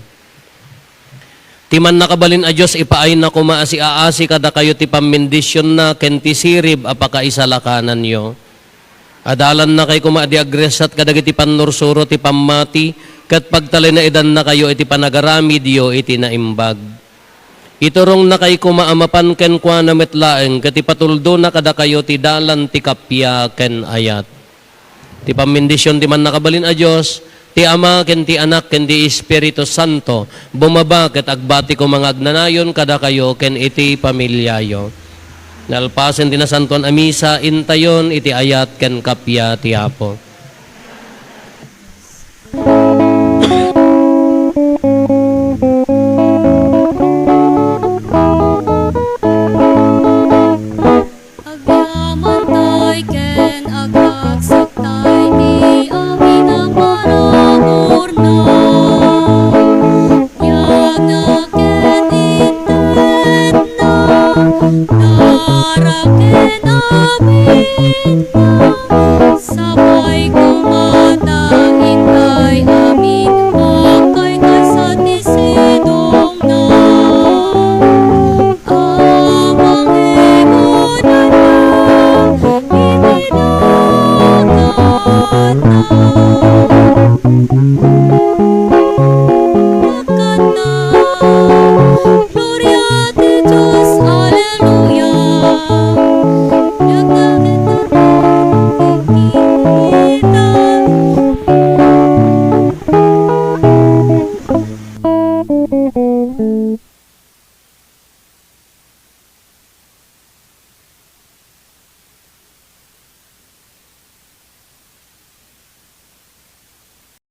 Ti Mannakabalin a Dios ipaayna koma a siaasi kadakayo ti pammendisionna ken ti sirib a pakaisalakananyo. Adalannakay koma a di agresat kadagiti pannursuro ti pammati, ket pagtalinaedannakayo iti panagaramidyo iti naimbag. Iturongnakay koma a mapan kenkuana met laeng, ket ipatuldona kadakayo ti dalan ti kappia ken ayat. Ti pammendision ti Mannakabalin a Dios, ti Ama, ken ti Anak, ken ti Espiritu Santo, bumaba ket agbati koma nga agnanayon kadakayo ken iti familiayo. Nalpasen ti Nasantoan a Misa, intayon iti ayat ken kappia ti Apo. Agyamantayo ken agagsattayo ti amin a panagurna. Biagna ken intedna, dara ken amin